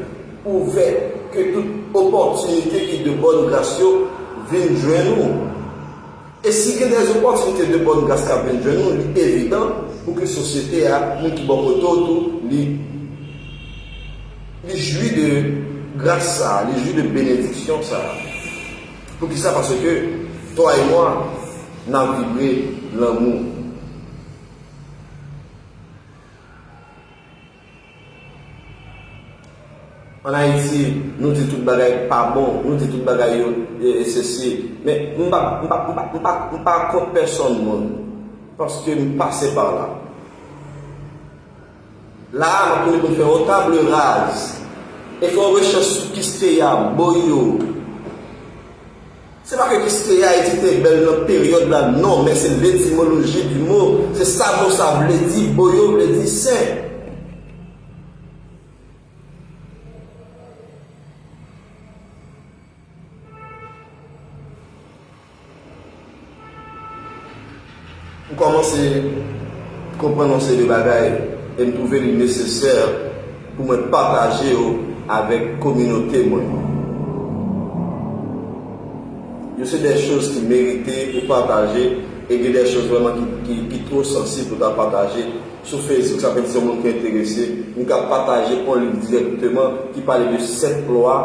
ouvè ke tout opòtinite ki de bòn gras yo vin jwenn ou. E si gen de opòtinite de bòn gras k ap vin jwenn nou, li evidan pou ke sosyete a, moun ki bò kote w tou, li, li jwi de gras sa a, li jwi de benediksyon sa a. Poukisa? Paske toi et moi, n ap vibre lanmou. Ann Ayiti, nou di tout bagay pa bon, nou di tout bagay yo, e, e sesi. Men, m pa, m pa, m pa, m pa, m pa kont pèsonn moun, paske m pase pa la. La a, m ap konnen pou n fè yon table rase e fè yon rechèch sou kis peyi a, boyo. Se pa ke kis peyi Ayiti te bèl nan peryòd la, non, men se letimoloji di mo. Se sa mo sa vle di, boyo vle di sen. M kòmanse konprann yon seri de bagay e m twouve li nesesè pou mwen pataje yo avèk kominote mwen. Yo se de choz ki merite pou pataje e gen de choz vrèman ki, ki, ki twò sansib pou ta pataje. Sou Facebook, sa vle di se yon moun ki enterese, nou ka pataje yon liv dirèkteman ki pale de sèt lwa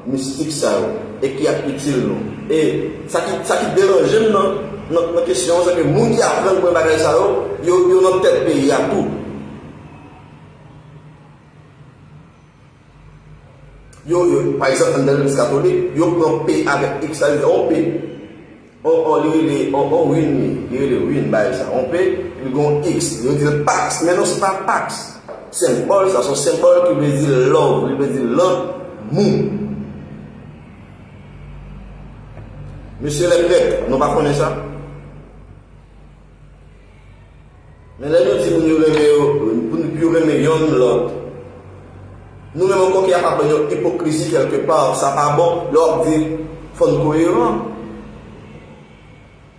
mistik sa yo e ki ap itil nou. E sa ki, sa ki deranje m nan, nan, nan kesyon an, se ke moun ki aprann pran bagay sa yo, yo, yo nan tèt peyi a tou. Yo, yo, pa egzanp, anndan legliz katolik, yo pran P avèk X la, yo di, on P. On, on, li rele, on, on win, li, li rele win, bagay sa. On P, li gon X, yo di l Pax, men non, se pa Pax. Senbòl sa, se yon senbòl ki vle di love, li vle di lanmou. Mesye lèprèt, nou pa konnen sa? Men lè nou di moun yo renmen yo, pou yo renmen yonn lòt, nou menm ankò ki ap aprann yo ipokrizi kèlkepa, sa pa bon, lè w ap di, fò n koyeran.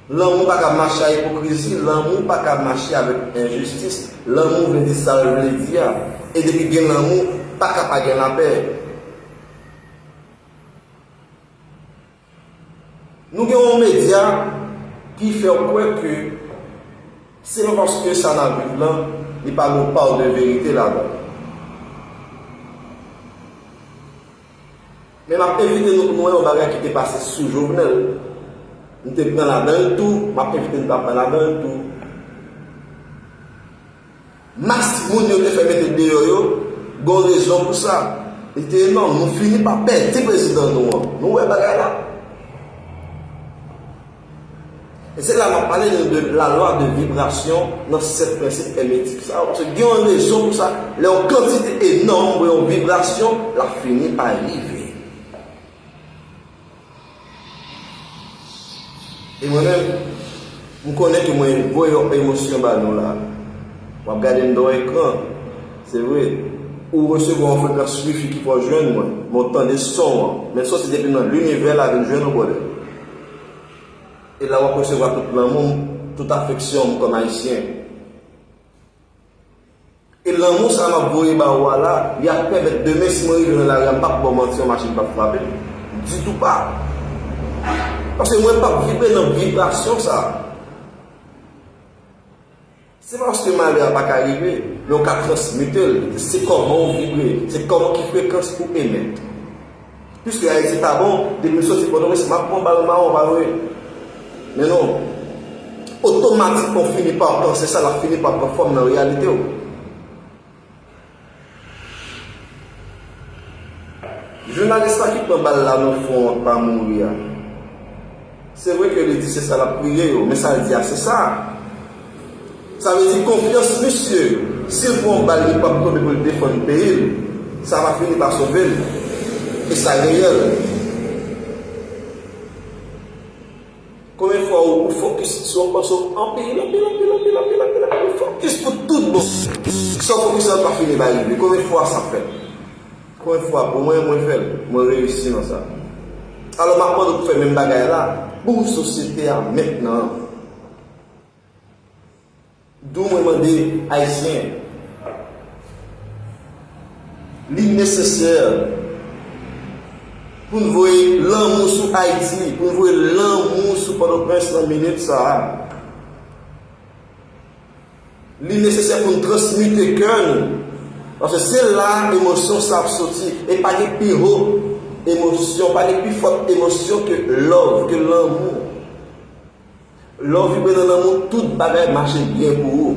Lanmou pa ka mache ak ipokrizi, lanmou pa ka mache avèk enjistis, lanmou vle di sa l vle di a. E depi gen lanmou, pa ka pa gen lapè. Nou gen yon medya ki fè w kwè ke se pa paske sa n ap viv lan, li pa gen yon pa de verite ladan l. Men m ap envite nou pou nou wè yon bagay ki te pase sou Jovenel. Nou te pran ladan l tou, m ap envite nou ta pran ladan l tou. Mas moun yo te fè mete deyò yo, gon rezon pou sa. Li te enòm. Nou fini pa pèdi prezidan nou an. Nou wè bagay la? E se la m ap pale de, de la lwa de vibrasyon nan sèt prensip èmetik sa yo. Paske gen yon rezon pou sa. Lè yon kantite enòm voye yon vibrasyon, l ap fini pa rive. E mwen menm, m konnen ke mwen voye yon emosyon ba nou la. W ap gade m nan yon ekran, se vre. Ou resevwa yon frekans wifi ki fè w jwenn mwen, men w tande son an. Men son se depi nan linivè la vin jwenn ou, brother. E la w ap resevwa tout lanmou m, tout afeksyon m kòm Ayisyen. E lanmou sa a m ap voye ba ou a la, li ap pèmèt demen, si mwen rive nan lari a, m p ap ba w manti, yon machin p ap frape m. Ditou pa. Paske mwen p ap vibre nan vibrasyon sa a. Se pa paske malè a pa ka rive, men w ka transmite l. Se kòman w vibre, se kòman ki frekans ou emèt. Piske Ayiti pa bon, depi m soti Pòtoprens, m ap pran bal mawon, pa vre? Men non. Otomatikman, w fini pa panse sa, l ap fini pa pran fòm nan reyalite w. Jounalis la ki pran bal la nan fwon an pa mouri a. Se vre ke li di se sa l ap priye yo, men sa l di a se sa. Sa vle di konfyans misye, si l pran yon bal li p ap tonbe pou l defann peyi l, sa va fini pa sove l. E sa reyèl. Konbyen fwa ou, ou fokis sou yon panse anpil, anpil, anpil, ou fokis pou tout bon. Sa w fokis la pa fini pa rive. Konbyen fwa sa fèt? Konbyen fwa pou mwen, mwen fè l, mwen reyisi nan sa. Alò, m ap mande w pou fè menm bagay la pou sosyete a mentnan. D'où mwen mande Ayisyen, li nesesè pou n voye lanmou sou Ayiti, pou n voye lanmou sou Pòtoprens nan minit sa a. Li nesesè pou n transmite kè nou. Paske se la emosyon sa ap soti. E pa gen pi wo emosyon, pa gen pi fòt emosyon ke love, ke lanmou. Lè w vibre nan lanmou, tout bagay mache byen pou ou.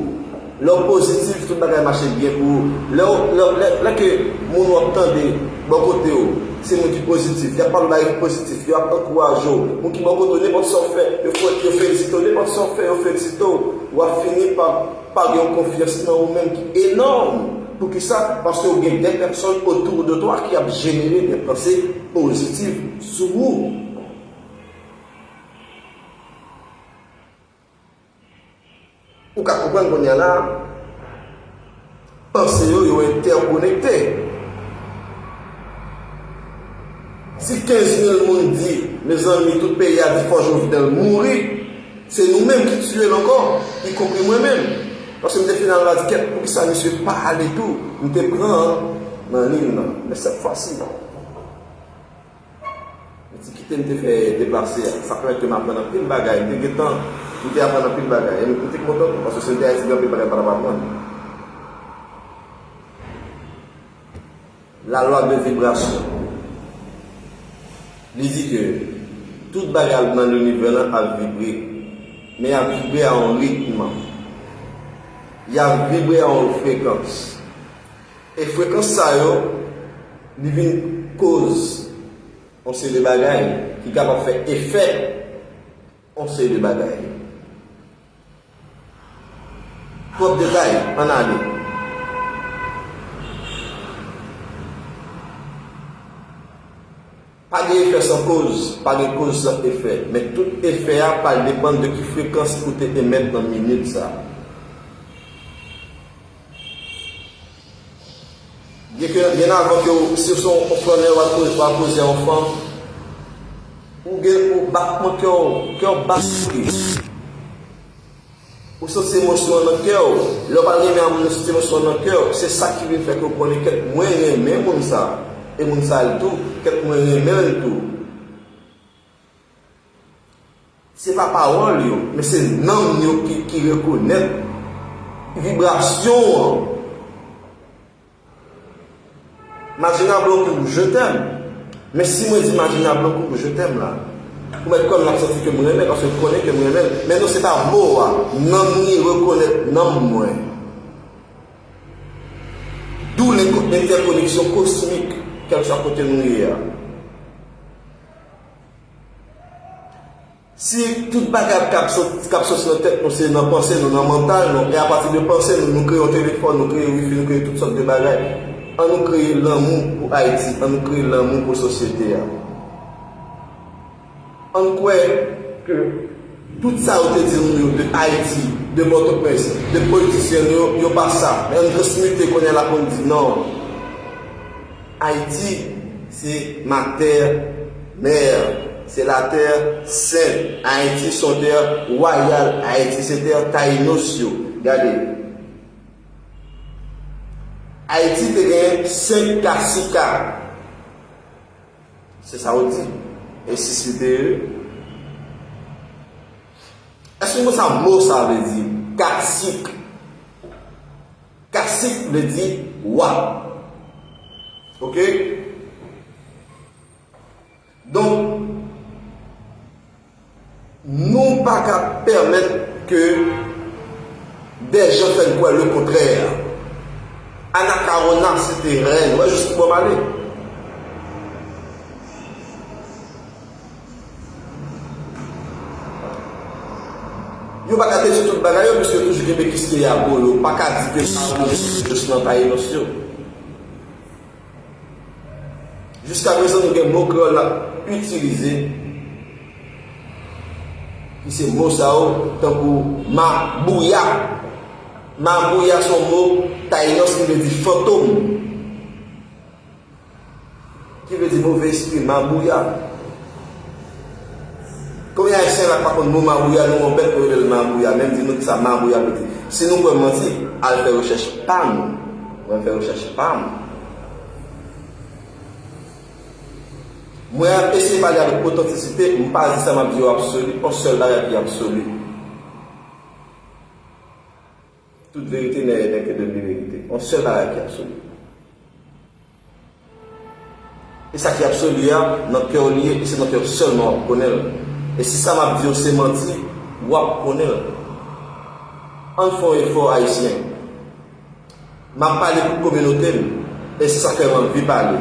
Lè w pozitif, tout bagay mache byen pou ou. Lè w, lè, lè, lè ke moun w ap tande bò kote w, se moun ki pozitif, y ap pale w bagay ki pozitif, yo ap ankouraje w. Moun ki bò kote w, nenpòt sa w fè, yo fè, yo felisite w. Nenpòt sa w fè, yo felisite w. W ap fini pa, pa gen yon konfyans nan ou menm ki enòm. Poukisa? Paske w gen des personnes autour de toi ki ap jenere des pensées positives sou ou. Ou ka konprann kounye a la, panse yo, yo entèkonekte. Si kenz mil moun di, mezanmi, tout peyi a di fò Jovenel mouri, se nou menm ki tiye l ankò, ikonpri mwen menm. Paske m te fin al la di, kèt, poukisa misye pa ale tou? M te pran nan liy nan. Men sèt fwa si, Ti kite m te fè deplase a, sa pèmèt ke m aprann anpil bagay. M te gentan, m te aprann anpil bagay. E m te kontan tou, paske si m te Ayiti, gen anpil bagay m pa t ap aprann. La loi de vibration. Li di ke tout bagay nan linivè lan ap vibre, men y ap vibre a yon ritm. Y ap vibre a yon frekans. E frekans sa yo, li vin koz yon seri de bagay ki kapab fè efè yon seri de bagay. Twòp detay, ann ale. Pa gen efè san koz, pa gen koz san efè. Men tout efè a pral depann de ki frekans ou te emèt nan minit sa. Byenke, byen avan ke w, si w se yon flannè, w al koze, w al koze a yon fanm, ou gen, ou batman kè w, kè w bat. Ou santi emosyon an nan kè w. Lè w pral renmen a moun, ou santi emosyon an nan kè w. Se sa ki vin fè ke w konnen kèt mwen renmen moun sa. E moun sa l tou, kèt mwen renmen l tou. Se pa pawòl yo, men se nanm yo ki, ki rekonèt vibrasyon an. Majina Blanco, je t'aime. Men si mwen di Majina Blanco, je t'aime la, ou mèt kwè m ap santi ke m renmen, paske m konnen ke m renmen l. Men non, se pa mo a. Nanm li rekonèt nanm mwen. D'où l'interconnexion cosmique, kèlkeswa kote nou ye a. Si tout bagay k ap sot-, k ap soti nan tèt nou, se nan panse nou, nan mantal nou, e apati de panse nou, nou kreye yon telefòn, nou kreye wifi, nou kreye tout sòt de bagay. Ann nou kreye lanmou pou Ayiti, ann nou kreye lanmou pou sosyete a. Ann kwè ke tout sa yo te di nou yo de Ayiti, de Pòtoprens, de politisyen nou yo, yo pa sa. Men ann transmite kounye a la pou n di non. Ayiti, se ma terre mère, se la terre sainte. Ayiti, se yon tè wayal. Ayiti, se tè Tayinos yo. Gade. Ayiti te gen senk kasika. Se sa yo di. E sis li te ere. Èske nou konn sa mo sa vle di? Kasik. Kasik vle di wa. Oke? Donk, nou pa ka pèmèt ke dè jan fè n kwè lekontrè. Anacaona se te rèn. Wè jis ki bò m ale. Yo pa ka detwi tout bagay yo, piske yo toujou kenbe Quisqueya Boyo. Pa ka di ke sa yo jis nan Tayinos yo. Jiskaprezan, nou gen mo kreyòl n ap itilize, ki se mo sa yo, tankou mabouya. Mabouya se yon mo Tayinos ki vle di fantom, ki vle di move espri, mabouya. Konbyen Ayisyen la k pa konn mo mabouya, nou wè yon bèt nou rele l mabouya, men m di nou kisa mabouya vle di. Si nou kwè m manti, al fè rechèch pa nou. Mwen fè rechèch pa m. Mwen ap eseye pale avèk otantisite, m pa di sa m ap di yo absoli, yon sèl bagay ki absoli. Toute vérité n'est, n'est que demi-vérité. Yon sèl bagay ki absoli. E sa ki absoli a, nan kè w li ye, e se nan kè w sèlman w ap konnen l. E si sa m ap di yo se manti, w ap konnen l. Ann fè yon efò, Ayisyen. M ap pale pou kominote m, e se sa k fè m anvi pale.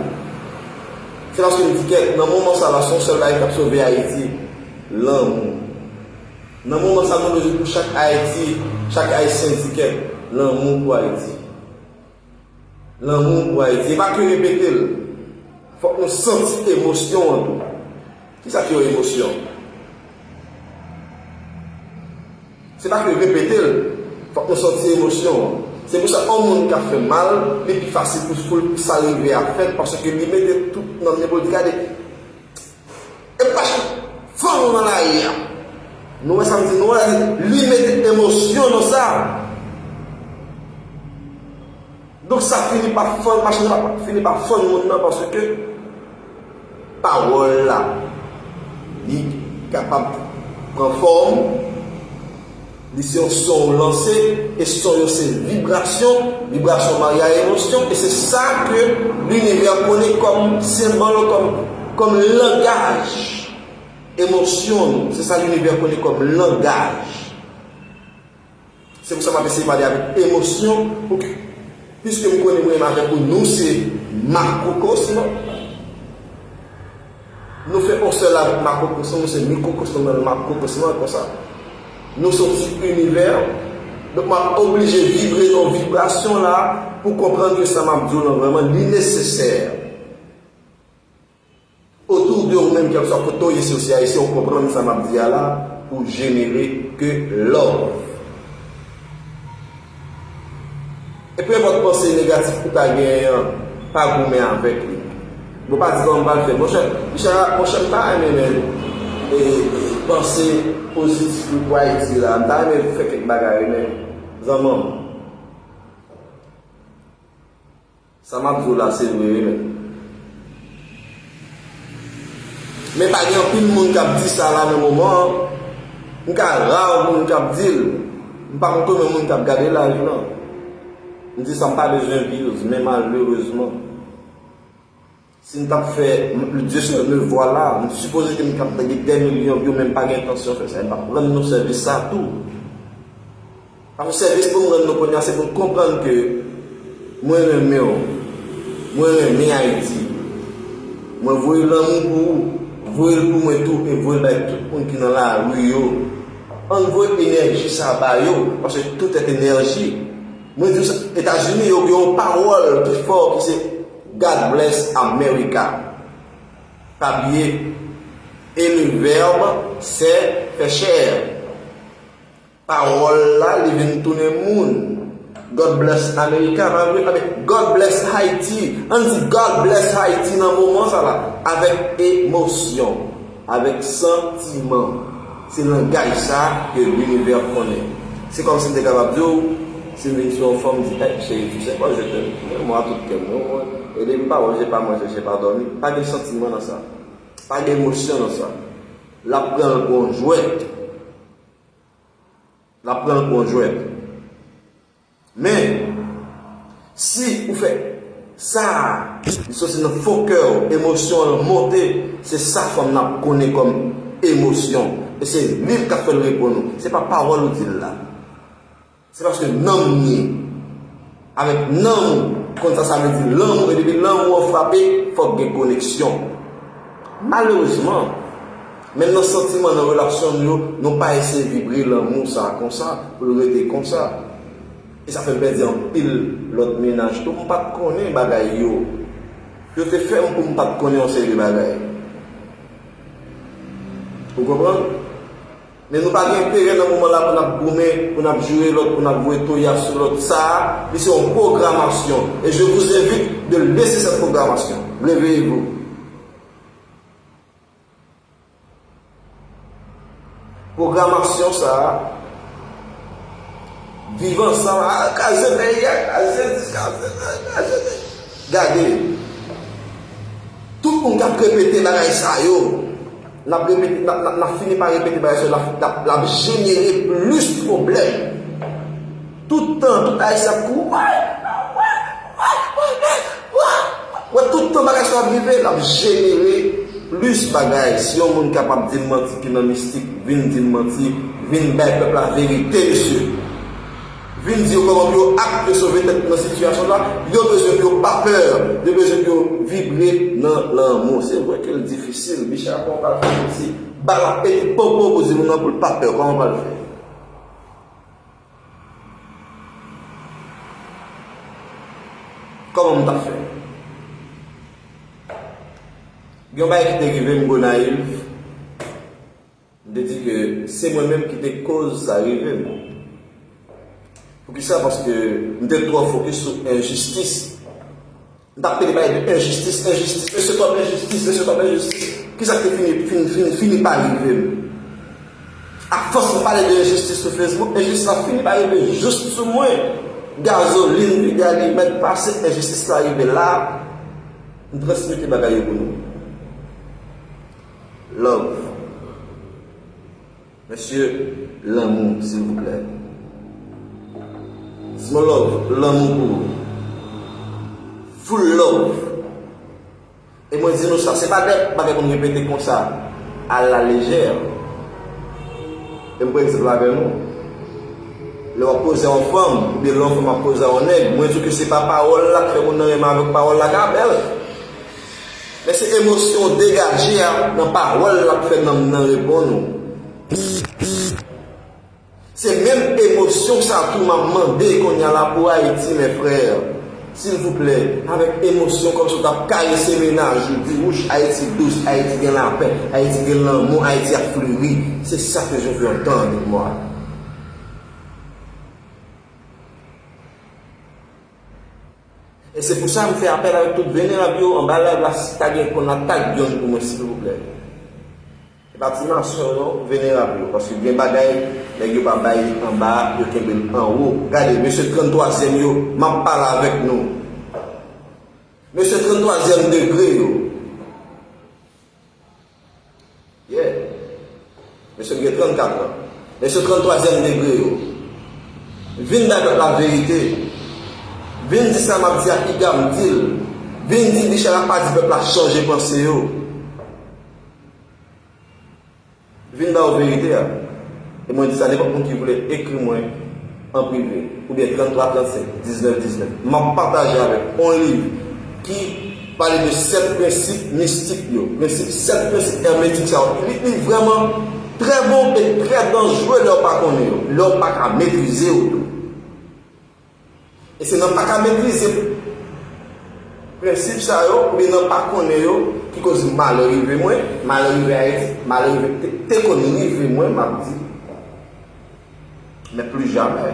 Se paske m di kèt, nan moman sa la, se yon sèl bagay k ap sove Ayiti, lanmou. Nan moman sa, nou bezwen pou chak Ayiti, chak Ayisyen di kèt, lanmou pou Ayiti. Lanmou pou Ayiti. E pa ke repete l. Fòk nou santi emosyon an tou. Kisa ki yon emosyon? Se pa ke repete l. Fòk nou santi emosyon an. Se pou sa, yon moun k ap fè mal, li pi fasil pou, pou sa rive a fèt, paske li mete tout nan men pou l di, gade, e pa fann nan lari a. Nou wè sa m di, nou wè li mete emosyon nan sa. Donk sa fini pa fann, machin nan pa fini pa fann moun nan, paske pawòl la, li kapab pran fòm, Li se yon son w lanse, e son yo se vibrasyon, vibrasyon marye a emosyon, e se sa ke linivè konnen kòm senbòl, kòm, kòm langaj emosyon nou. Se sa linivè konnen kòm langaj. Se pou sa m ap eseye pale avèk emosyon, pou ke, piske m konnen mwen menm avèk ou, nou se makrokosm, nou fè yon sèl avèk makrokosm, nou se mikrokosm nan makrokosm lan konsa. Nou se yon ti inivè. Donk, m ap oblije vibre nan vibrasyon la pou konprann ke sa m ap di w lan vrèman, li nesesè. Otou de ou menm, kèlkeswa kote w ye, si w se ayisyen, ou konprann sa m ap di a la, pou jenere ke love. E peu importe panse negatif ou ta genyen an, pa goumen avèk li. Bon, pa di kòman m pral fè. Monchè, Richard, monchè, m ta renmen, men, e, e, panse pozitif pou Ayiti la. M ta renmen fè kèk bagay, men, zanmi m. Sa m ap di w la, se vre, wi, men. Men pa gen anpil moun k ap di sa la nan moman an. M ka ra moun k ap di l. M pa konn konbyen moun k ap gade live lan. M di sa, m pa bezwen views, men malerezman, si m t ap fè, m, Dieu seul me voit là, m sipoze ke m t ap gen dè milyon view, men m pa gen entansyon fè sa. M p ap rann nou sèvis sa tou. Paske sèvis pou m rann nou kounye a, se pou n konprann ke mwen renmen w, mwen renmen Ayiti. Mwen voye lanmou pou ou, voye l pou mwen tou, e voye l bay tout moun ki nan lari yo. Ann voye enèji sa ba yo, paske tout est énergie. Mwen di w sa, Etazini, yo gen yon pawòl ki fò, ki se God bless America. Pa bliye, et le verbe c'est faire chair. Pawòl la, li vin tounen moun. God bless America, pa vre? Anben, God bless Haiti. Ann di God bless Haiti nan moman sa la, avèk emosyon, avèk santiman. Se langaj sa ke linivè konnen. Se kòmsi m te kapab di w, si m vin sou yon fanm, m di, "Hey, chérie, tu sais quoi, je t'aime." Men mwen a tout kè m, non, mwen. E depi m pa wè w, je pa manje, je pa dòmi. Pa gen santiman nan sa. Pa gen emosyon nan sa. L ap pran l pou yon jwèt. L ap pran l pou yon jwèt. Men, si ou fè sa, li soti nan fon kè w, emosyon an monte, se sa fanm nan ap konnen kòm emosyon. E se li k ap fè l reponn ou. Se pa pawòl ou di l la. Se paske nanm li ye. Avèk nanm ou, konn sa sa vle di lanmou, e depi lanmou an frape, fòk gen koneksyon. Malerezman, menm nan santiman, nan relasyon nou yo, nou pa eseye vibre lanmou sa konsa, pou l rete konsa. E sa fè m pèdi anpil lòt mennaj tou. M pa t konnen bagay yo. Yo te fè m pou m pa t konnen yon seri de bagay. Ou konprann? Men nou pa gen enterè nan moman la pou n ap goumen, pou n ap joure lòt, pou n ap voye toya sou lòt. Sa a, li se yon pwogramasyon. Et je vous invite de laisser cette programmation. Réveillez-vous. Pwogramasyon sa a, viv ansanm, a, kraze peyi a, kraze, kraze, kraze. Gade, tout moun k ap repete bagay sa yo, n ap repete, n ap, n ap, n ap fini pa repete bagay sa yo, l ap, l ap, l ap jenere plis pwoblèm. Tout tan, tout Ayisyen ap kouri. Wè, tout tan bagay sa ap rive, l ap jenere plis bagay. Si yon moun kapab di m manti ki nan mistik, vin di m manti, vin bay pèp la verite, mesye. Vin di yo kòman pou yo akte sove tèt nan sitiyasyon sa. Yo bezwen pou yo pa pè, yo bezwen pou yo vibre nan lanmou. Se vre ke l difisil, Bicha, kòman w pral fè, si bal ap pete popo pou di moun nan pou l pa pè, kòman w pral fè? Kòman m t ap fè? Gen yon bagay ki te rive m Gonayiv, m te di ke se mwen menm ki te koz sa rive m. Poukisa? Paske m te twò fokis sou enjistis. M t ap pede pale de enjistis, enjistis, mesye twòp enjistis, mesye twòp enjistis. Kisa k te fini, fini, fini, fini pa rive m? Afòs m pale de enjistis sou Facebook, enjistis la fini pa rive jis sou mwen. Gazolin vide alimèt pase, enjistis la rive la. M transmete bagay yo pou nou. Love. Mesye, Lanmou, silvouplè. Small love, lanmou pou ou. Full love. E mwen di nou sa, se pa de bagay pou n repete konsa, a la lejè. E m pran egzanp avè nou. Lè w ap koze a yon fanm, oubyen lè yon fanm ap koze a yon nèg, mwen di w ke se pa pawòl la k fè moun nan renmen avè w, pawòl la ka bèl. Men se emosyon w degaje a nan pawòl la k fè nanm nan reponn ou. Se menm emosyon sa tou m ap mande kounye a la pou Ayiti, mes frères. Silvouplè, avèk emosyon kòmsi w t ap karese mennaj ou, di, wouch, Ayiti dous, Ayiti gen lapè, Ayiti gen lanmou, Ayiti ap fleri. C'est ça que je veux entendre, moi. E se pou sa m fè apèl avèk tout venerab yo anba live la, si ta gen konn la, tag yonn pou mwen, silvouplè. E pa ti masyon non, venerab yo, paske gen bagay nèg yo pa bay anba, yo kenbe l anwo. Gade, mesye tranntwazyèm yo, m ap pale avèk nou. Mesye tranntwazyèm degre yo. Yeah. Mesye gen trannkat an. Mesye tranntwazyèm degre yo. Vin bay pèp la verite. Vin di sa m ap di a piga m di l. Vin di Michel ap pa di pèp la chanje panse yo. Vin ba w verite a. E mwen di sa nenpòt moun ki vle ekri mwen an prive, oubyen tranntwa trannsenk diznèf diznèf. M ap pataje avèk yon liv ki pale de sèt prensip mistik yo, prensip, sèt prensip èmetik sa yo. Li, li vrèman trè bon e trè danjere lè w pa konnen yo, lè w pa ka metrize yo tou. E se nan pa ka metrize prensip sa yo, oubyen nan pa konnen yo, ki koz malè rive mwen, malè rive Ayiti, malè rive, te, te konn rive mwen, m ap di, men pli jamè.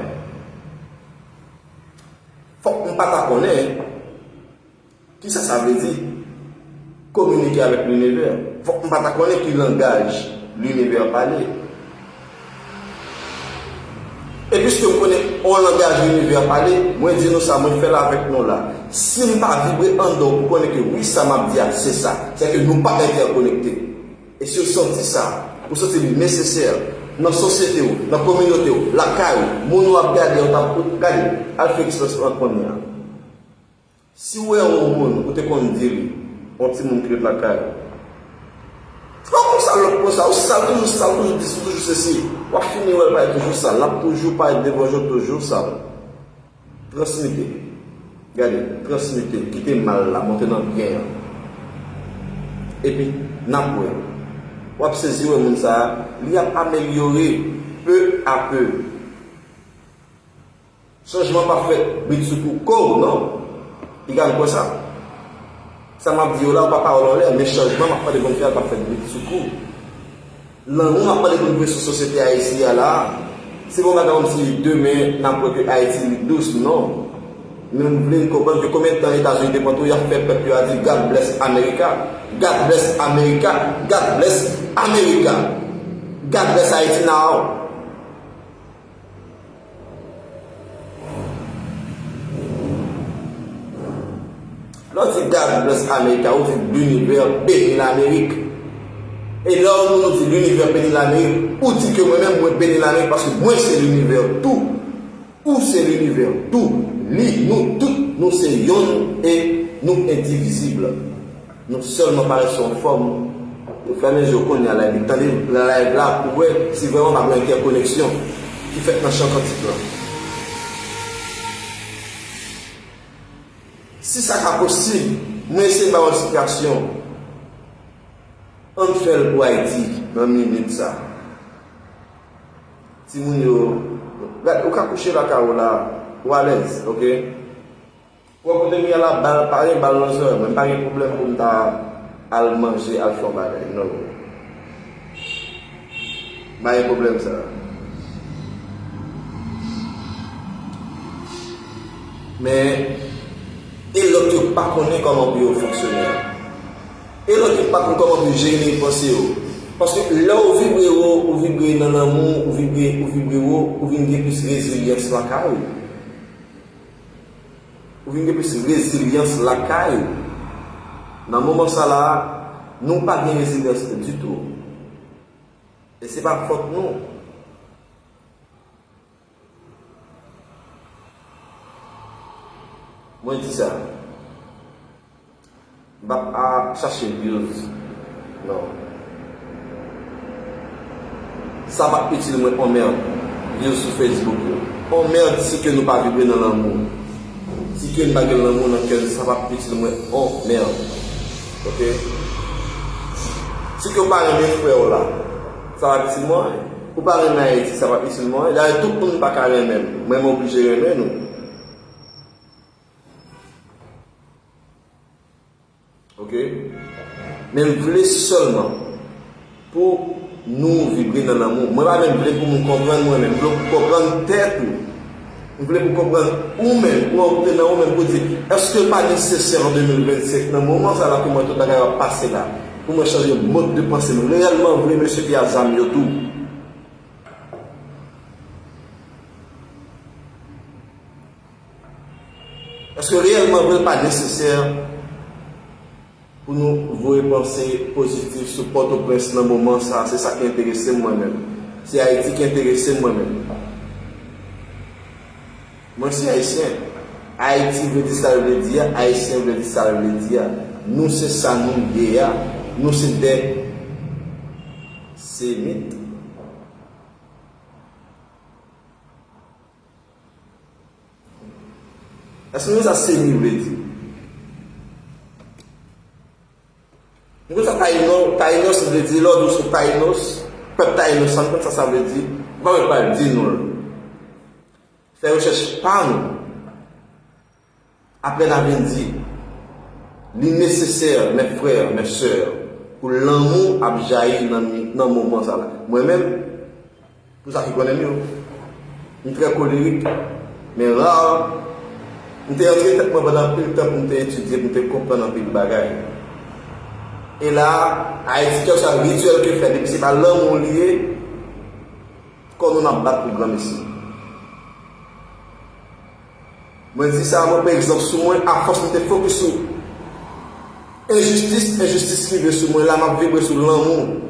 Fòk m pa ta konnen. Kisa sa vle di? Kominike avèk linivè. Fòk m pa ta konnen ki langaj linivè pale. E piske m konnen on langaj linivè pale, mwen di nou sa, mwen fè l avèk nou la. Si m pa vibre anndan w pou konnen ke wi, sa m ap di a, se sa. Sèke nou pa entèkonekte. E si w santi sa, ou santi li nesesè nan sosyete w, nan kominote w, lakay ou, moun w ap gade, w t ap gade, al fè eksperyans lan kounye a. Si w wè yon moun, ou te konn di li, yon timoun ki ret lakay ou, fè w konsa, lòt konsa, ou sal toujou, sal toujou, dis ou toujou sesi, w ap fini wè l parèt toujou sal, l ap toujou parèt devan je w toujou sal. Transmite. Gade, transmite, kite mal la monte nan byen an. Epi, n ap wè. W ap sezi wè moun sa a, li ap amelyore peu à peu. Chanjman p ap fèt britsoukou, non. Piga m kwè sa. Sa m ap di yo la, yo pa pawòl anlè, men chanjman m ap mande pou n fè a p ap fèt britsoukou. Lanmou m ap mande pou n voye sou sosyete Ayiti a la, se pa yon bagay kòmsi demen n ap wè ke Ayiti li dous, non. Men m vle n konprann ke konbyen tan Etazini te pran tou y ap fè pèp yo a di, God bless America, God bless America, God bless America, God bless Haiti now. Lè w di God bless America, ou di linivè beni Lamerik. E lè yon moun ou di linivè beni Lamerik, ou di ke mwen menm mwen beni Lamerik paske mwen se linivè tou. Ou se linivè tou. Li, nou tout, nou se yonn e nou endivizib. Nou sèlman parèt sou yon fòm. Ou fèmen je w kounye a la epi tande live la pou wè si vrèman pa gen entèkoneksyon ki fèt nan chan kantik lan. Si sa ka posib, mwen eseye ba w eksplikasyon. Ann fè l pou Ayiti nan minit sa. Timoun yo, gad, ou ka kouche lakay ou la, ou alèz, oke? Wè kote m ye la, bal, pa gen bal nan zòrèy mwen, m pa gen pwoblèm pou m ta al manje, al fè yon bagay, non. M pa gen pwoblèm sa. Men, e lòt yo pa konnen kòman pou yo fonksyone. E lòt yo pa konn kòman pou yo jere panse yo. Paske lè w vibre wo, ou vibre nan lanmou, ou vibre, ou vibre wo, ou vin gen plis rezilyans lakay ou. Ou vin gen plis rezilyans lakay ou. Nan moman sa la, nou pa gen rezilyans ditou. E se pa fòt nou. Mwen di sa. M p ap a chache views. Non. Sa p ap itil mwen on mèd. Views sou Facebook yo. On mèd si ke nou pa vibre nan lanmou. Si ke n pa gen lanmou nan kè n, sa p ap itil mwen on mèd. Oke? Si ke w pa renmen frè w la, sa p ap itil mwen anyen. Ou pa renmen Ayiti, sa p ap itil mwen anyen. Dayè, tout moun pa ka renmen m. Mwen, mwen oblije renmen nou. Oke? Men m vle sèlman pou nou vibre nan lanmou. Mwen pa menm vle pou moun konprann mwen menm, m vle pou konprann tèt ou. M vle pou konprann ou menm, ou antre nan ou menm pou di, èske l pa nesesè an de mil vennsenk nan moman sa la pou mwen tout bagay ap pase la, pou mwen chanje mòd de panse m reyèlman vre, mesye ki a zam yo tou? Èske reyèlman vre l pa nesesè pou nou voye panse pozitif sou Pòtoprens nan moman sa a? Se sa ki enterese m mwen menm. Se Ayiti ki enterese m mwen menm. Mwen se Ayisyen. Ayiti vle di sa l vle di a, Ayisyen vle di sa l vle di a. Nou se sa nou ye a. Nou se de Semit. Èske nou konn sa Semi vle di? Nou konn sa Taino, Tainos vle di, lè w di w se Tainos, pèp Tainos, sa nou konn sa sa vle di? Ou pa mèt pral di nou l. Fè rechèch pa nou. Apre n a vin di, li nesesè, mes frères, mes sœurs, pou lanmou ap jayi nan, nan moman sa la. Mwen menm, pou sa ki konnen m yo, m trè kolerik, men ra, m te antre tèt mwen pandan anpil tan pou m te etidye, pou m te konprann anpil bagay. E la, Ayiti, kèlkeswa rityèl ke fè, depi se pa lanmou li ye, kò nou n ap bat pou granmesi. Mwen di sa, mwen pran egzanp sou mwen, afòs mwen te fokis sou enjistis, enjistis rive sou mwen, la m ap vibre sou lanmou.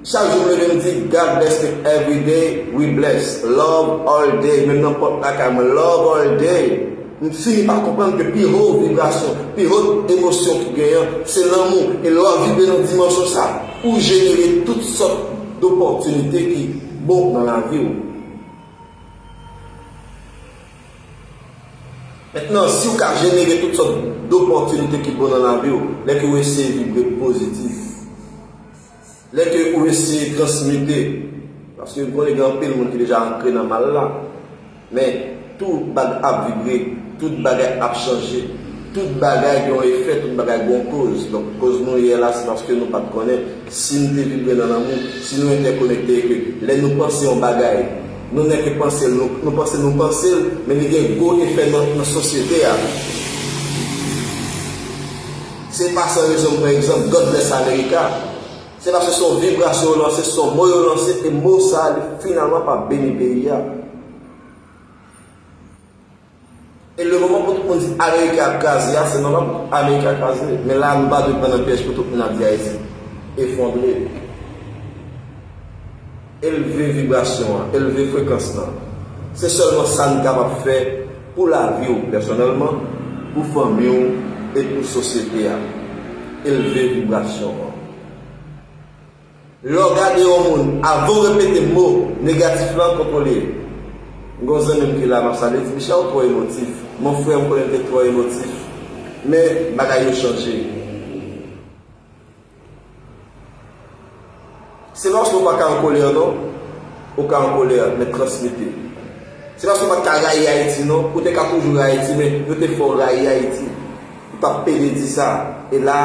Chak jou m leve, m di, God bless me every day, we bless, love all day, menm nan pòt lakay mwen, love all day. M fini pa konprann ke pi wo vibrasyon, pi wo emosyon ki genyen, se lanmou. E lè w ap vibre nan dimansyon sa, ou jenere tout sòt dopòtinite ki bon nan lavi w. Mentnan, si w ka jenere tout sòt dopòtinite ki bon nan lavi w, lè ke w eseye vibre pozitif, lè ke w eseye transmite, paske m konnen gen anpil moun ki deja ankre nan mal la, men tou bag ap vibre, tout bagay ap chanje, tout bagay gen yon efè, tout bagay gen yon koz. Donk, koz nou ye la, se paske nou pa t konnen. Si n te vibre nan lanmou, si nou entèkonekte, e ke lè nou panse yon bagay, nou nèk panse l, nou, nou panse nou panse l, men li gen gwo efè nan, nan sosyete a. Se pa san rezon, pa egzanp, God bless America. Se paske se yon vibrasyon yo lanse, se yon mo yo lanse, e mo sa a, li finalman pa beni peyi a. E le moman pou tout moun di Amerika ap kraze a, se nòmal pou Amerika kraze. Men la, nou pa dwe pran nan pyèj pou tout moun ap di Ayiti efondre. Elve vibrasyon an, elve frekans lan. Se sèlman sa n kapab fè pou lavi w pèsonèlman, pou fanmi w e pou sosyete a. Elve vibrasyon an. Lè w gade yon moun, avan w repete mo negatif lan, kontwole. M gen yon zanmi m ki la, m ap salye, li di, Michel, ou twò emotif. Mon frè, m konnen m te twò emotif. Men, bagay yo chanje. Se pa paske w pa ka an kolè, non. Ou ka an kolè, men transmete. Se pa paske w pa t ka rayi Ayiti, non. Ou te ka toujou rayi Ayiti, men yo te fè w rayi Ayiti. Ou t ap pede di sa. E la,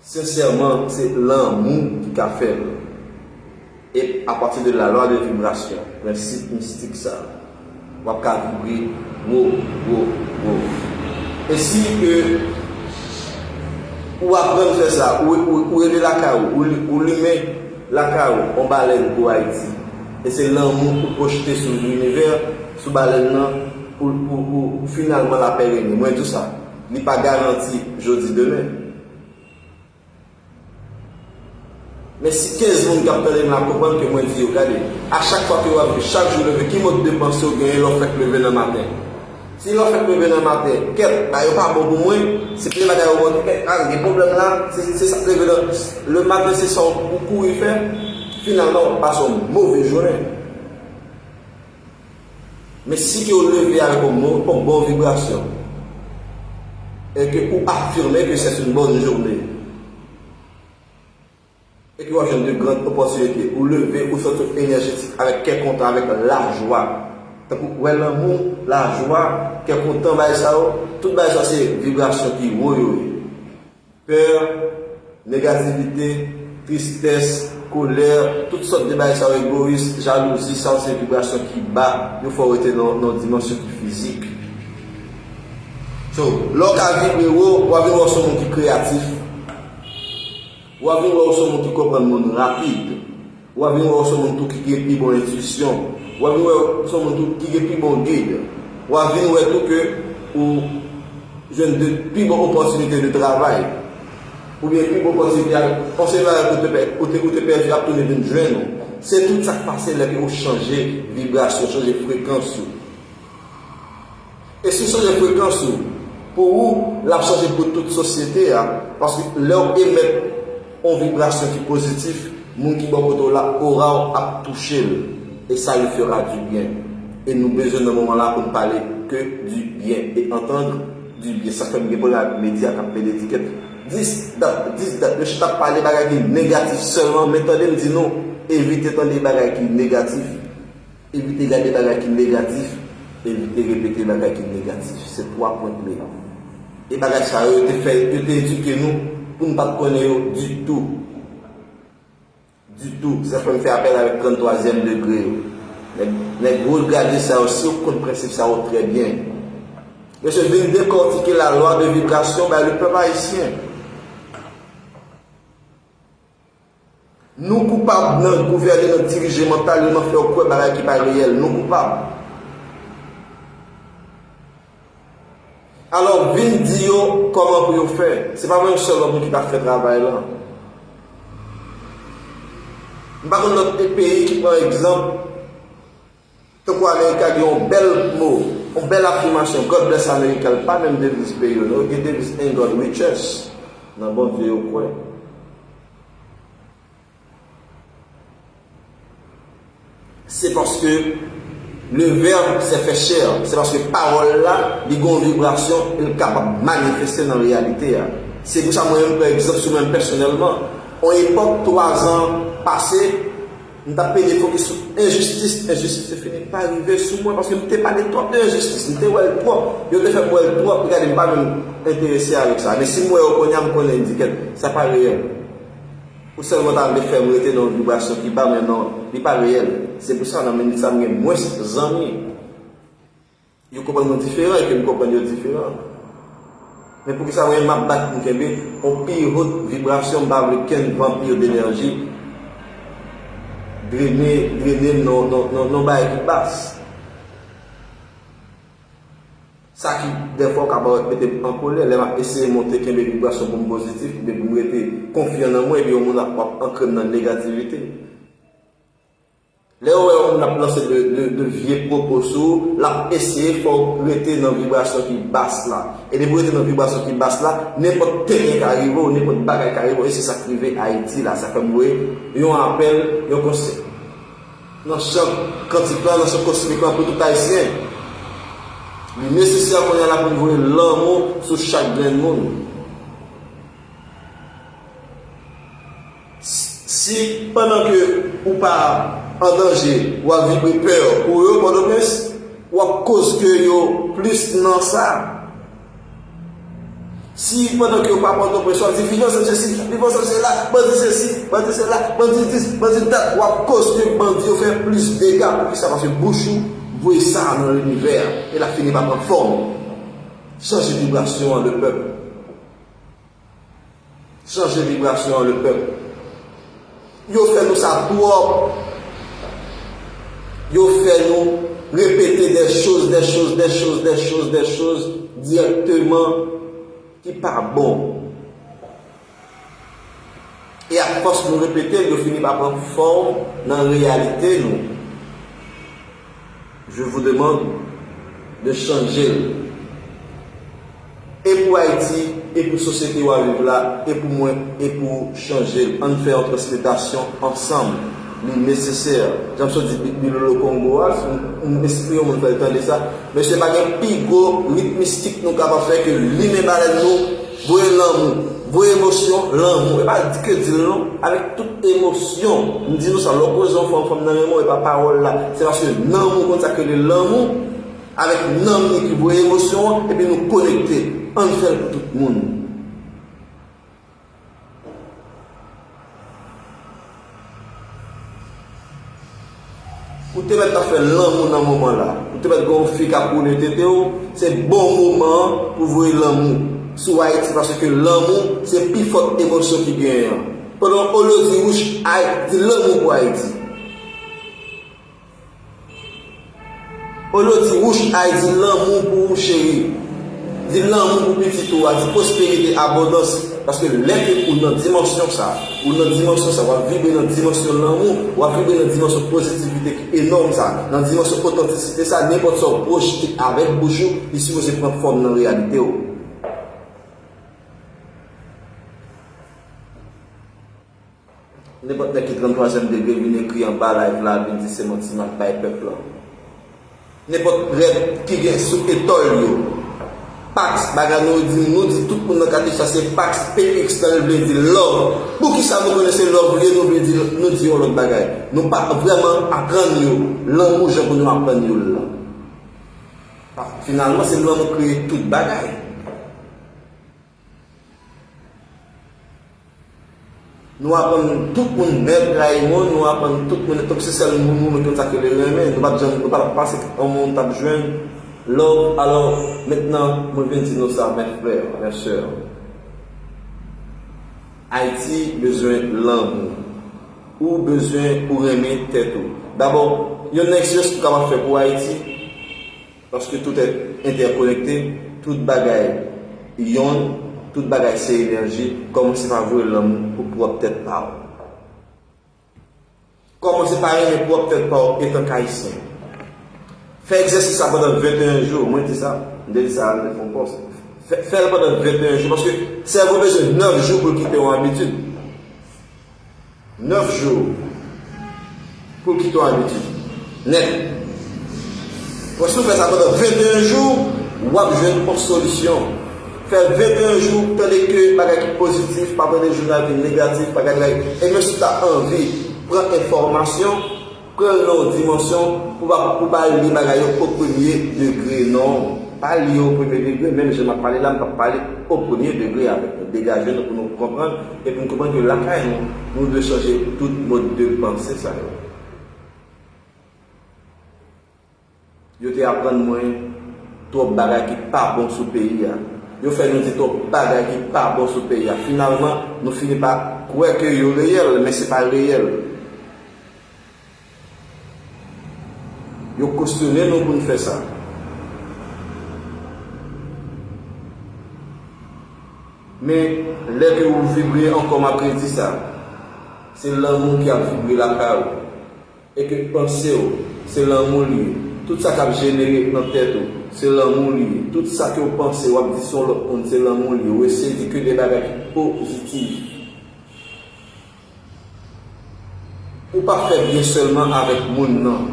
sensèman, se lanmou ki ka fè l. E apati de la lwa de vibrasyon, prensip mistik sa, w ap ka vibre wo, wo, wo. E si ke ou aprann fè sa, ou, ou, ou rele lakay ou, ou, ou limen lakay ou, yon balèn pou Ayiti. E se lanmou ou pwojte sou linivè, sou balèn nan, pou, pou, pou, pou finalman lapè renye. Mwen di w sa, li pa garanti jodi demen. Men si kenz moun k ap tande m la konprann ke mwen di yo, gade, a chak fwa ke w ap viv, chak jou leve, ki mòd de panse w genyen lè w fèk leve nan maten? Si lè w fèk leve nan maten, kèt, bagay yo pa bon pou mwen, se premye bagay ou wè, kèt, a, gen pwoblèm la, se, se sa k leve nan, le maten, se sa ou kouri fè, finalman, ou pase yon move jounen. Men si ke ou leve avèk yon mo-, yon bon vibrasyon, e ke ou afime ke c'est une bonne journée, e ke w ap jwenn de grand opòtinite, ou leve, ou santi w enèjetik, avèk kè kontan, avèk lajwa. Tankou, wè lanmou, lajwa, kè kontan, bagay sa yo, tout bagay sa se vibrasyon ki wo yo ye. Pè, negativite, tristès, kolè, tout sòt de bagay sa yo, egoyis, jalouzi, sa yo se vibrasyon ki ba, yo fè w rete nan, nan yon dimansyon ki fizik. So, lè w ka vibre wo, w a vin wè w se yon moun ki kreyatif. W a vin wè w se yon moun ki konprann moun rapid. W a vin wè w se yon moun tou ki gen pi bon entwisyon. W a vin wè w se yon moun tou ki gen pi bon gid. W a vin wè tou ke ou jwenn de pi bon opòtinite de travay. Oubyen pi bon opòtinite ak yon seri bagay ke ou te pè-, ou te, ou te pèdi ap tounen vin jwenn ou. Se tout sa k pase lè ke ou chanje vibrasyon, chanje frekans ou. E si w chanje frekans ou, pou ou, l ap chanje pou tout sosyete a. Paske lè w emèt yon vibrasyon ki pozitif, moun ki bò kote w la, ora w ap touche l. Et ça lui fera du bien. E nou bezwen nan moman la pou n pale que du bien et entendre du bien. Sa fè m gen pwoblèm ak medya k ap pede di kèt dis dat, dis dat. Yo chita ap pale bagay ki negatif sèlman, men tande m di nou, evite tande bagay ki negatif. Evite gade bagay ki negatif, evite repete bagay ki negatif. Se twa pwen kle. E bagay sa yo, yo te fè, yo te edike nou pou n pa t konnen yo ditou. Ditou. Se sa fè m fè apèl avèk tranntwazyèm degre yo. Nèg, nèg wo grade sa yo, si yo konn prensip sa yo trè byen. Mesye, vin dekòtike la lwa de vibrasyon bay le pèp ayisyen. Nou koupab nan gouvène, nan dirije mantal yo, nan fè yo kwè bagay ki pa reyèl. Nou koupab. Alò, vin di yo kòman pou yo fè. Se pa mwen sèl moun ki ka fè travay la. M pa konn lòt peyi ki pran egzanp. Tankou Amerika gen yon bèl mo, yon bèl afimasyon, God bless America, li pa menm deviz peyi yo, non. Yo gen deviz In God We Trust, nan Bondye yo kwè. Se paske le verbe se fè chè, se paske pawòl la, li gen yon vibrasyon, e l kapab manifeste nan reyalite a. Se pou sa mwen menm pran egzanp sou mwen menm pèsonèlman. Yon epòk, twazan pase, m t ap pede fokis sou enjistis, enjistis te fini pa rive sou mwen, paske m te pale twòp de enjistis, m te wè l twòp, yo te fè m wè l twòp, gade m pa menm enterese avèk sa. Men si m wè yo kounye a, m konnen, m di, kèt, sa pa reyèl. Ou sèlman ta vle fè m rete nan yon vibrasyon ki ba, men non, li pa reyèl. Se pou sa, nan minit sa, m gen mwens zanmi. Yo konprann mwen diferan, e ke m konprann yo diferan. Men poukisa mwen menm m ap bat pou m kenbe yon pi wot vibrasyon, m pa vle kenn vanpir denèji drene, drene m nan, nan, nan, nan bagay ki bas. Sa ki, dèfwa, w ka parèt mete m an kolè, lè m ap eseye monte, kenbe vibrasyon pou m pozitif, oubyen pou m rete konfyan nan mwen, epi yon moun ap, ap ankre m nan negativite. Lè w wè yon moun ap lanse de, de, de vye pwopo sou ou, l ap eseye fè w rete nan vibrasyon ki bas la. E depi w rete nan vibrasyon ki bas la, nenpòt tenten ka rive w, nenpòt bagay ka rive w, e se sa k rive Ayiti la. Sa fè m voye yon apèl, yon konsèy nan chan kantik la, nan chan kosmik la pou tout Ayisyen. Li nesesè kounye a la pou n voye lanmou sou chak grenn moun. Si pandan ke ou pa an danje, w ap vibre pè pou yo, Pòtoprens, w ap koz ke yo plis nan sa. Si pandan ke yo pa Pòtoprens, w ap di, "Viv ansanm sesi, viv ansanm sela, bandi sesi, bandi sela, bandi dis, bandi dat," w ap koz ke bandi yo fè plis dega. Poukisa? Paske bouch ou voye sa nan linivè a, e l ap fini pa pran fòm. Chanje vibrasyon an, lepèp. Chanje vibrasyon an, lepèp. Yo fè nou sa twòp. Yo fè nou repete des choses, des choses, des choses, des choses, des choses dirèkteman ki pa bon. E afòs nou repete l, yo fini pa pran fòm nan reyalite nou. Je vous demande de chanje l. E pou Ayiti, e pou sosyete w ap viv la, e pou mwen, e pou chanje l. Ann fè yon transmitasyon ansanm. Li nesesè. Jan m sot di Bi-, Bilolo Kongo a, m, m enspire yon moun fè l tande sa. Mesye, pa gen pi gwo rit mistik nou kapab fè ke limen balèn nou, voye lanmou, voye emosyon, lanmou. E pa di ke di l non, avèk tout emosyon. M di nou sa, lè w koze yon fanm, fanm nan renmen w, e pa pawòl la. Se paske nanm ou konn sa k rele lanmou. Avèk nanm li ki voye emosyon an, epi nou konekte. Ann fè l pou tout moun. Ou te mèt ap fè lanmou nan moman la. Ou te mèt gen yon fi k ap woule tete w, se bon moman an pou voye lanmou sou Ayiti, paske lanmou se pi fòt emosyon ki genyen an. Pandan w di wouch, ay, di lanmou pou Ayiti. Olye w di wouch, ay, di lanmou pou ou, cheri. Di lanmou pou pitit ou a, di pwosperite, abondans. Paske lè ke ou nan dimansyon sa, ou nan dimansyon sa, w ap vibre nan dimansyon lanmou, w ap vibre nan dimansyon pozitivite ki enòm sa, nan dimansyon otantisite sa, nenpòt sa w pwojte avèk bouch ou, li sipoze pran fòm nan reyalite w. Nenpòt nèg ki tranntwazyèm degre vin ekri anba live la, vin di se manti m ap bay pèp la. Nenpòt rèd ki gen sou etòl yo. Pax, bagay nou di, nou di tout moun nan katye sa se Pax, P X nan l vle di love. Poukisa nou konnen se love li ye, nou vle di, nou di yon lòt bagay? Nou pa vrèman aprann yo lanmou jan pou nou aprann yo l lan. Finalman, se lanmou kreye tout bagay. Nou aprann tout moun nèt rayi moun, nou aprann tout moun nèt, tankou se sèl moun nou konn sa k rele renmen. Nou pa t janm, nou pa t ap panse ke yon moun t ap jwenn love. Alò, mentnan, mwen vin di nou sa, mè frè, mè sè. Ayiti bezwen lanmou. Ou bezwen pou renmen tèt ou. Dabò, yon egzijans ou kapab fè pou Ayiti, paske tout est interconnecté, tout bagay yonn, tout bagay se enèji, kòmanse pa voye lanmou pou pwòp tèt pa w. Kòmanse pa renmen pwòp tèt pa w etanke Ayisyen. Fè egzèsis sa pandan venteyen jou, mwen di sa, m te di sa nan yon pòs. Fè, fè l pandan venteyen jou, paske sèvo bezwen nèf jou pou l kite yon abitid. Nèf jou pou l kite w abitid nèt. Bon, si w fè sa pandan venteyen jou, w ap jwenn yon solisyon. Fè venteyen jou, tande ke bagay ki pozitif, pa tande jounal ki negatif, pa gade bagay. E menm si w ta anvi pran enfòmasyon, pran l nan yon dimansyon pou pa, pou pa li bagay yo o premye degre, non. Pa li yo o premye degre, menm jan m ap pale la, m p ap pale o premye degre avèk nou. Degaje nou pou nou konprann, e pou nou konprann ke lakay nou, nou dwe chanje tout mòd de panse sa yo. Yo te aprann mwen twòp bagay ki pa bon sou peyi a. Yo fè nou di twòp bagay ki pa bon sou peyi a. Finalman, nou fini pa kwè ke yo reyèl, men se pa reyèl. Yo kesyone nou pou n fè sa. Men, lè ke ou vibre ankò, m ap redi sa, se lanmou ki ap vibre lakay ou. E ke panse w, se lanmou li ye. Tout sa k ap jenere nan tèt ou, se lanmou li ye. Tout sa ke w panse, w ap di sou yon lòt moun, se lanmou li ye. Ou eseye di ke de bagay ki pozitif. Ou pa fè byen sèlman avèk moun nan.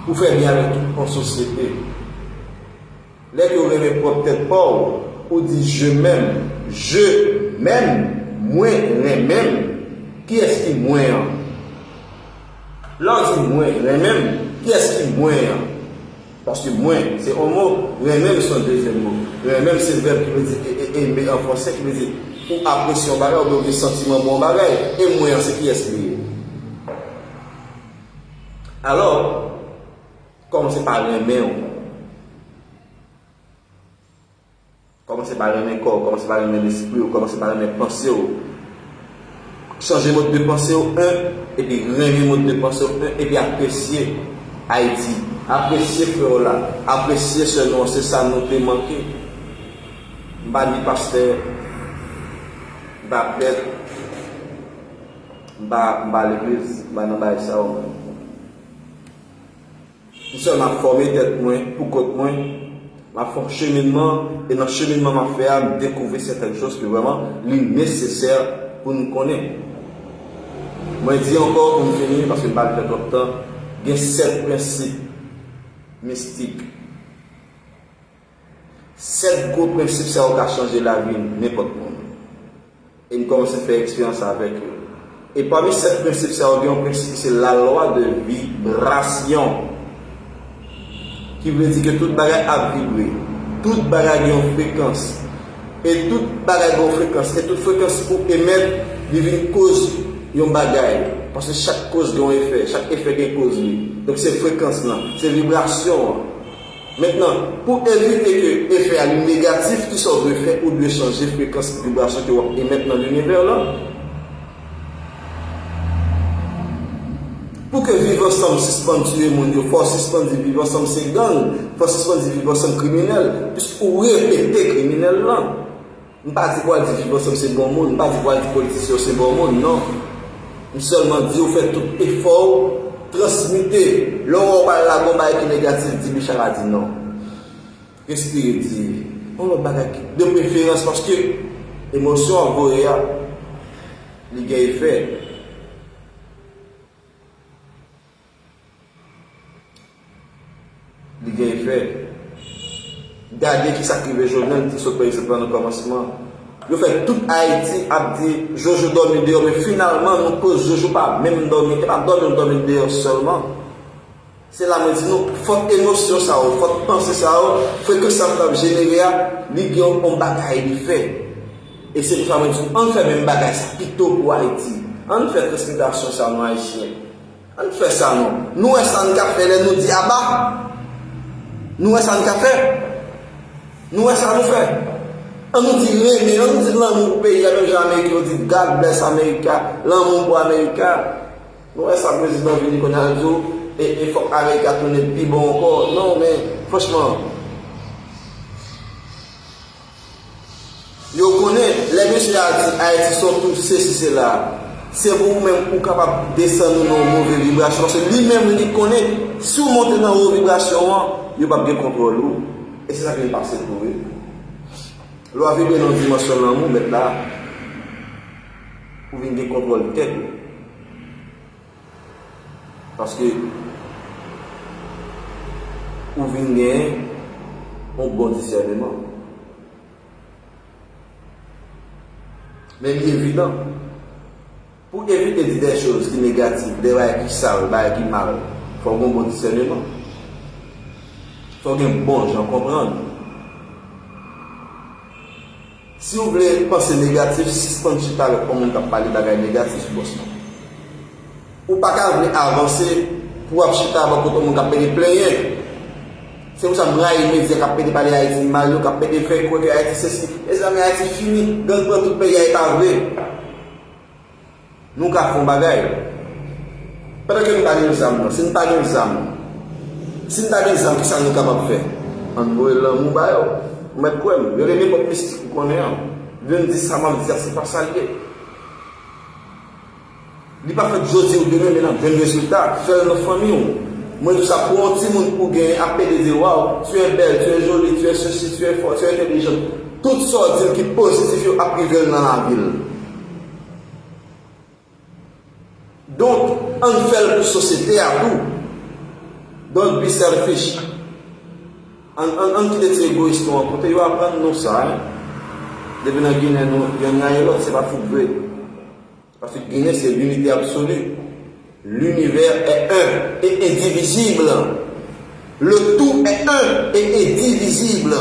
Ou fè byen avèk tout yon sosyete. Lè ke w renmen pwòp tèt pa w, ou di je m'aime, je m'aime, mwen renmen m. Kiyès ki mwen an? Lè w di mwen renmen m, kiyès ki mwen an? Paske mwen, se yon mo, renmen m se yon dezyèm mo. Renmen m se vèb ki vle di e, e, aimer an fransè, ki vle di ou apresye yon bagay, oubyen ou gen santiman pou yon bagay. E mwen an, se kiyès li ye? Alò, kòmanse pa renmen w. Kòmanse pa renmen kò w, kòmanse pa renmen lespri w, kòmanse pa renmen panse w. Chanje mòd de panse w, en, epi renmen mòd de panse w, en, epi apresye Ayiti. Apresye frè w la, apresye sè nou an, se sa nou te manke. M pa ni pastè, m pa prèt, m pa, m pa legliz, m pa nan bagay sa yo menm. M sèlman ap fòme tèt mwen pou kont mwen, m ap fè yon cheminman, e nan cheminman m ap fè a, m dekouvri sètèn choz ke vrèman li nesesè pou n konnen. Mwen di ankò pou m fini, paske m pa vle fè twòp tan, gen sèt prensip mistik. Sèt gwo prensip sa yo ka chanje lavi nenpòt moun. E m kòmanse fè eksperyans avèk yo. E pami sèt prensip sa yo, gen yon prensip ki se la loi de vibration. Ki vle di ke tout bagay ap vibre. Tout bagay gen yon frekans. E tout bagay gen yon frekans. E tout frekans ou emèt, li vin koz yon bagay. Paske chak koz gen yon efè. Chak efè gen koz li. Donk se frekans lan. Se vibrasyon an. Mentnan, pou evite ke efè a li negatif, kisa w dwe fè? Ou dwe chanje frekans vibrasyon ke w ap emèt nan linivè lan. Pou ke viv ansanm sispann tiye moun yo, fò w sispann di viv ansanm se gang, fò w sispann di viv ansanm kriminèl, piske ou repete kriminèl lan. M pa di pou al di viv ansanm se bon moun, m pa di pou al di politisyen yo se bon moun, non. M sèlman di w fè tout efò w transmite. Lè w wè w pral lage yon bagay ki negatif, di Bichara di non. Respire, di yon lòt bagay ki, de preferans, paske emosyon w ap voye a, li gen efè. Li gen efè. Gade kisa k rive Jovenel, m te sot pran egzanp lan nan kòmansman. Yo fè tout Ayiti ap di Jojo dòmi deyò, men finalman nou koz Jojo pa menm dòmi. E pa dòmi nou dòmi deyò sèlman. Se la mwen di nou, fòk emosyon sa yo, fòk panse sa yo, frekans sa yo k ap jenere a, li gen yon bagay li fè. E se pou sa mwen di nou, ann fè menm bagay sa pito pou Ayiti. Ann fè transmitasyon sa nou Ayisyen. Ann fè sa non. Nou wè sa n ka fè lè nou di aba? Nou wè sa n ka fè? Nou wè sa nou fè? Ann nou di renmen, ann nou di lanmou pou peyi a, menm jan Ameriken yo di God bless America, lanmou pou America. Nou wè sa prezidan vini kounye a l di w, e, e fòk America tounen pi bon ankò. Non, men, franchman, Yo konnen, lè mesye a di Ayiti se yon tou sesi sela, se pou ou menm ou kapab desann ou nan yon move vibrasyon, paske li menm li konnen, si w monte nan wo vibrasyon an, yo p ap gen kontwòl ou. E se sa k vin pase tou, wi. Lè w ap vibre nan yon dimansyon lanmou, mèt la, ou vin gen kontwòl tèt ou. Paske ou vin gen yon bon disèneman. Men li evidan, pou evite di de choz ki negatif, de bagay ki sal, bagay ki mal, fò w gen yon bon disèneman. Fò w gen bon jan konprann. Si w vle panse negatif, sispann chita avèk yon moun k ap pale bagay negatif, bòs mwen. Ou pa ka vle avanse pou w ap chita bò kote yon moun k ap pede plenyen. Se pou sa m rayi medya k ap pede pale Ayiti mal yo, k ap pede fè kwè ke Ayiti sesi. Mezanmi, Ayiti fini, gang pran tout peyi a, e pa vre. Nou ka fè yon bagay. Pandan ke nou pa gen zam nan, si n pa gen zam, si n pa gen zam, kisa nou kapab fè? Ann voye lanmou ba yo. Ou mèt kwè m, rele nenpòt mistik ou konnen an. Vin di sa m ap di a, se pa sa l ye. Li pa fèt jodi ou demen, men n ap jwenn rezilta. Fè l nan fanmi w. Mwen di w sa, pou yon timoun ou genyen ap pede di, waw, tu es belle, tu es jolie, tu es ceci, tu es fort, tu es intelligente. Tout sa w di l ki pozitif yo ap rive l nan lavi l. Donk, ann fè l pou sosyete a tou. Don't be selfish. Ann, ann, ann kite ti egoyis nou an kote. Yo aprann nou sa, wi. Depi nan Ginen, nou, yonn rayi lòt, se pa fout vre. Paske Ginen se linite absoli. L'univers est un et indivisible. Le tout est un et indivisible.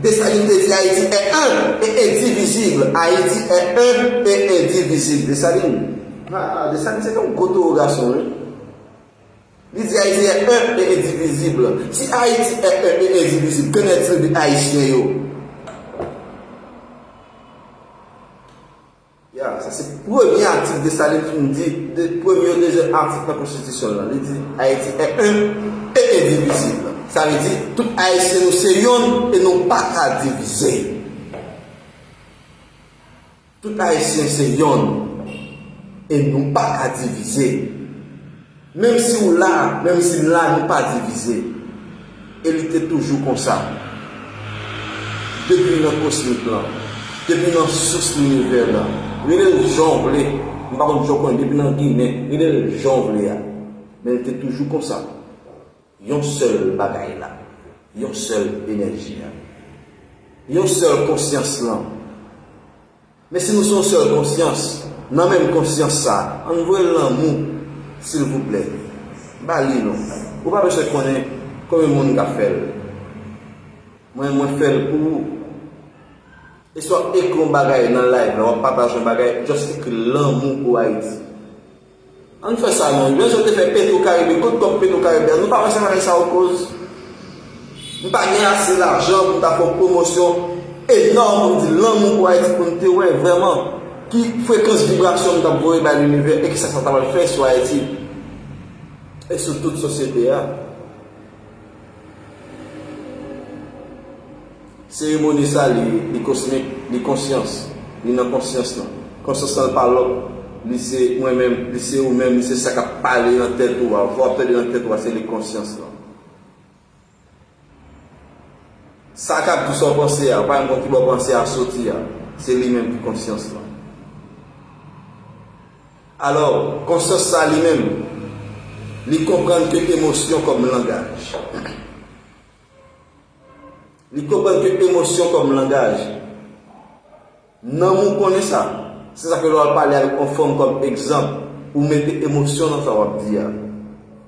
Desalin te di Ayiti est un et indivisible. Ayiti est un et indivisible. Desalin. Ah, Desalin se te yon gwo towo gason, wi. Li di Ayiti est un et indivisible. Si Ayiti est un et indivisible, qu'en est-il de Ayisyen yo? Ya, sa se premye atik Desalin fin di, de, premye ou dezyèm atik nan konstitisyon l lan. Li di, Ayiti est un et indivisible. Sa vle di, tout Ayisyen nou se yonn e nou pa ka divize. Tout Ayisyen se yonn e nou pa ka divize. Menm si w la, menm si m la, nou pa divize. E li te toujou konsa. Depi nan kosmik lan, depi nan sous linivè lan, rele l jan w vle, m pa konn jan w konnen, depi nan Ginen, rele l jan w vle a. Men li te toujou konsa. Yon sèl bagay la, yon sèl enèji a, yon sèl konsyans lan. Men si nou se yon sèl konsyans, nan menm konsyans sa, ann voye lanmou, silvouplè. Ba li non. Ou pa bezwen konnen konbyen moun k ap fè l. Mwen, mwen fè l pou ou. E si w ap ekri yon bagay nan live la, w ap pataje yon bagay, just ekri lanmou pou Ayiti. Ann fè sa non. Jan yo te fè Petro Caribe, kot kòb Petro Caribe a? Nou pa wè se bagay sa yo koz. M pa gen ase lajan pou m ta fè yon pwomosyon enòm pou m di lanmou pou Ayiti pou n te wè vrèman ki frekans vibrasyon m t ap voye bay linivè e kisa sa ta pral fè sou Ayiti e sou tout sosyete a. Seremoni sa li, li kosmik, li konsyans, li nan konsyans lan. Konsyans lan pa lòt, li se mwen menm, li se ou menm, li se sa k ap pale nan tèt ou a. Vwa w ap tande nan tèt ou a, se li konsyans lan. Sa k ap di w sa w panse a, ou pa menm konn ki bò panse a soti a, se li menm ki konsyans lan. Alò, konsyans sa li menm, li konprann ke emosyon kòm langaj. Li konprann ke emosyon kòm langaj. Nanm ou konnen sa. Se sa ke lè w al pale avèk yon fanm kòm egzanp, ou mete emosyon nan sa w ap di a.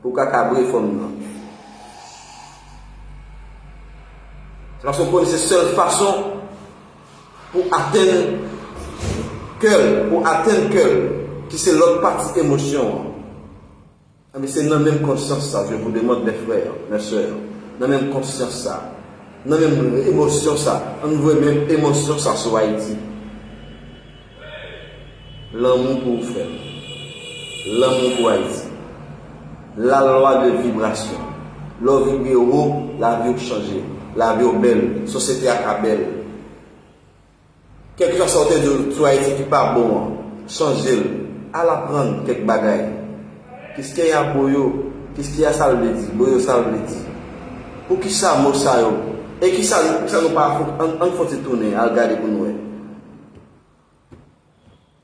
Pou w ka kabre fanm nan. Se paske w konnen se sèl fason pou atenn kè l, pou atenn kè l, ki se lòt pati emosyon an. Ebyen, se nan menm konsyans sa, je vous demande, mes frères, mes sœurs, nan menm konsyans sa, nan menm emosyon sa, ann voye menm emosyon sa sou Ayiti. Lanmou pou ou, frè m. Lanmou pou Ayiti. La lwa de vibrasyon. Lè w vibre wo, lavi w chanje. Lavi w bèl. Sosyete a ka bèl. Kèlkeswa sa w te di sou Ayiti ki pa bon an, chanje l. Al aprann kèk bagay. Kiskeya boyo, kiskeya sa l vle di, boyo sa l vle di. Poukisa mo sa yo? E kisa, poukisa nou pa fon, ann, ann fon ti tounen, al gade pou n wè.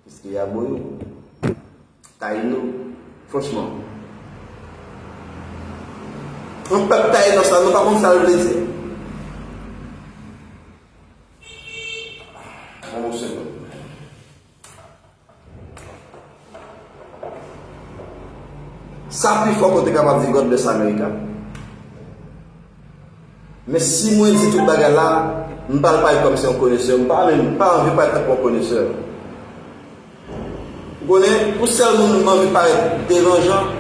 Kiskeya boyo. Tayino, franchman. Yon pèp Tayino sa, nou pa konn sa l vle di. Ban m yon segonn. Sa pi fò ke w te kapab di God bless America. Men si mwen di tout bagay la, m pral parèt kòmsi yon konesè. M pa menm, m pa anvi parèt tankou yon konesè. Ou konnen, pou sèl moun m anvi parèt deranjan,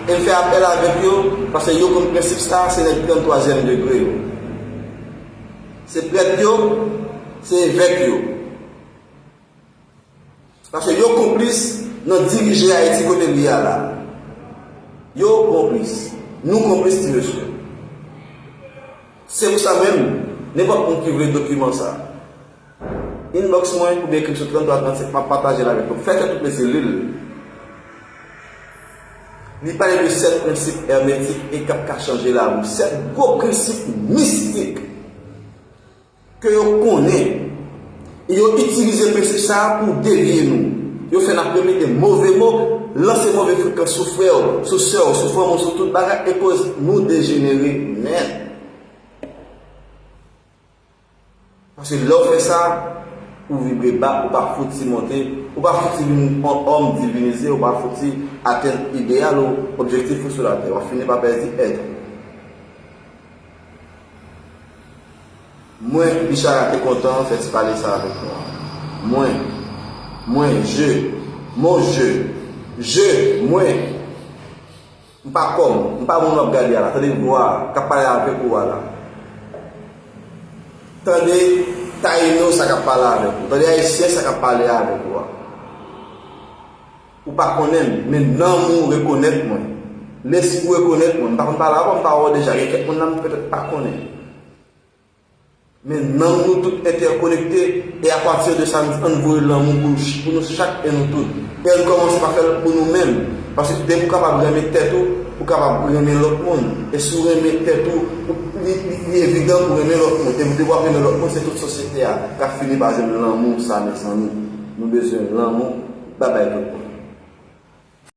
e m fè apèl avèk yo, paske yo konn prensip sa, se nèg tranntwazyèm degre yo. Se prèt yo, se evèk yo. Paske yo konplis nan dirije Ayiti kote l ye a la. Yo konplis. Nou konplis, ti mesye. Se pou sa menm, nenpòt moun ki vle dokiman sa, inbox mwen oubyen ekri m sou tranntwa trannsenk, m ap pataje l avèk nou. Fè tèt ou plezi, li l. Li pale de sèt prensip èmetik e k ap ka chanje lavi w. Sèt gwo prensip mistik ke yo konnen. E yo itilize prensip sa a pou devye nou. Yo fè n ap repete move mo, lanse move frekans sou frè w, sou sè w, sou fanmi w, sou tout bagay, e koz nou dejenere nèt. Paske lè w fè sa, ou vibre ba, ou pa fouti monte, ou pa fouti vin yon òm divinize, ou pa fouti atenn ideyal ou objektif ou sou latè. W ap fini pa pèdi èt ou. Mwen, Bichara te kontan fè ti pale sa avèk nou an. Mwen, mwen, je, mon je, je, mwen. M pa kòm, m pa moun w ap gade a la. Tande vwa k ap pale avèk ou a la. Tande Tayino sa k ap pale avèk ou. Tande Ayisyen sa k ap pale avèk ou a. Ou pa konnen m, men nanm ou rekonèt mwen. Lespri w rekonèt mwen. M pa konn pale avè w, m pa wè w deja. Gen kèk moun la m petèt pa konnen. Men nanm nou tout entèkonekte, e apati de sa, ann voye lanmou pou, pou nou chak e nou tout. E ann kòmanse pa fè l pou nou menm. Paske depi w kapab renmen tèt ou, ou kapab renmen lòt moun. E si w renmen tèt ou, ou- li, li, li evidan pou renmen lòt moun. E depi w ap renmen lòt moun, se tout sosyete a k ap fini pa jwenn lanmou sa, mezanmi. Nou bezwen lanmou, babay tout moun.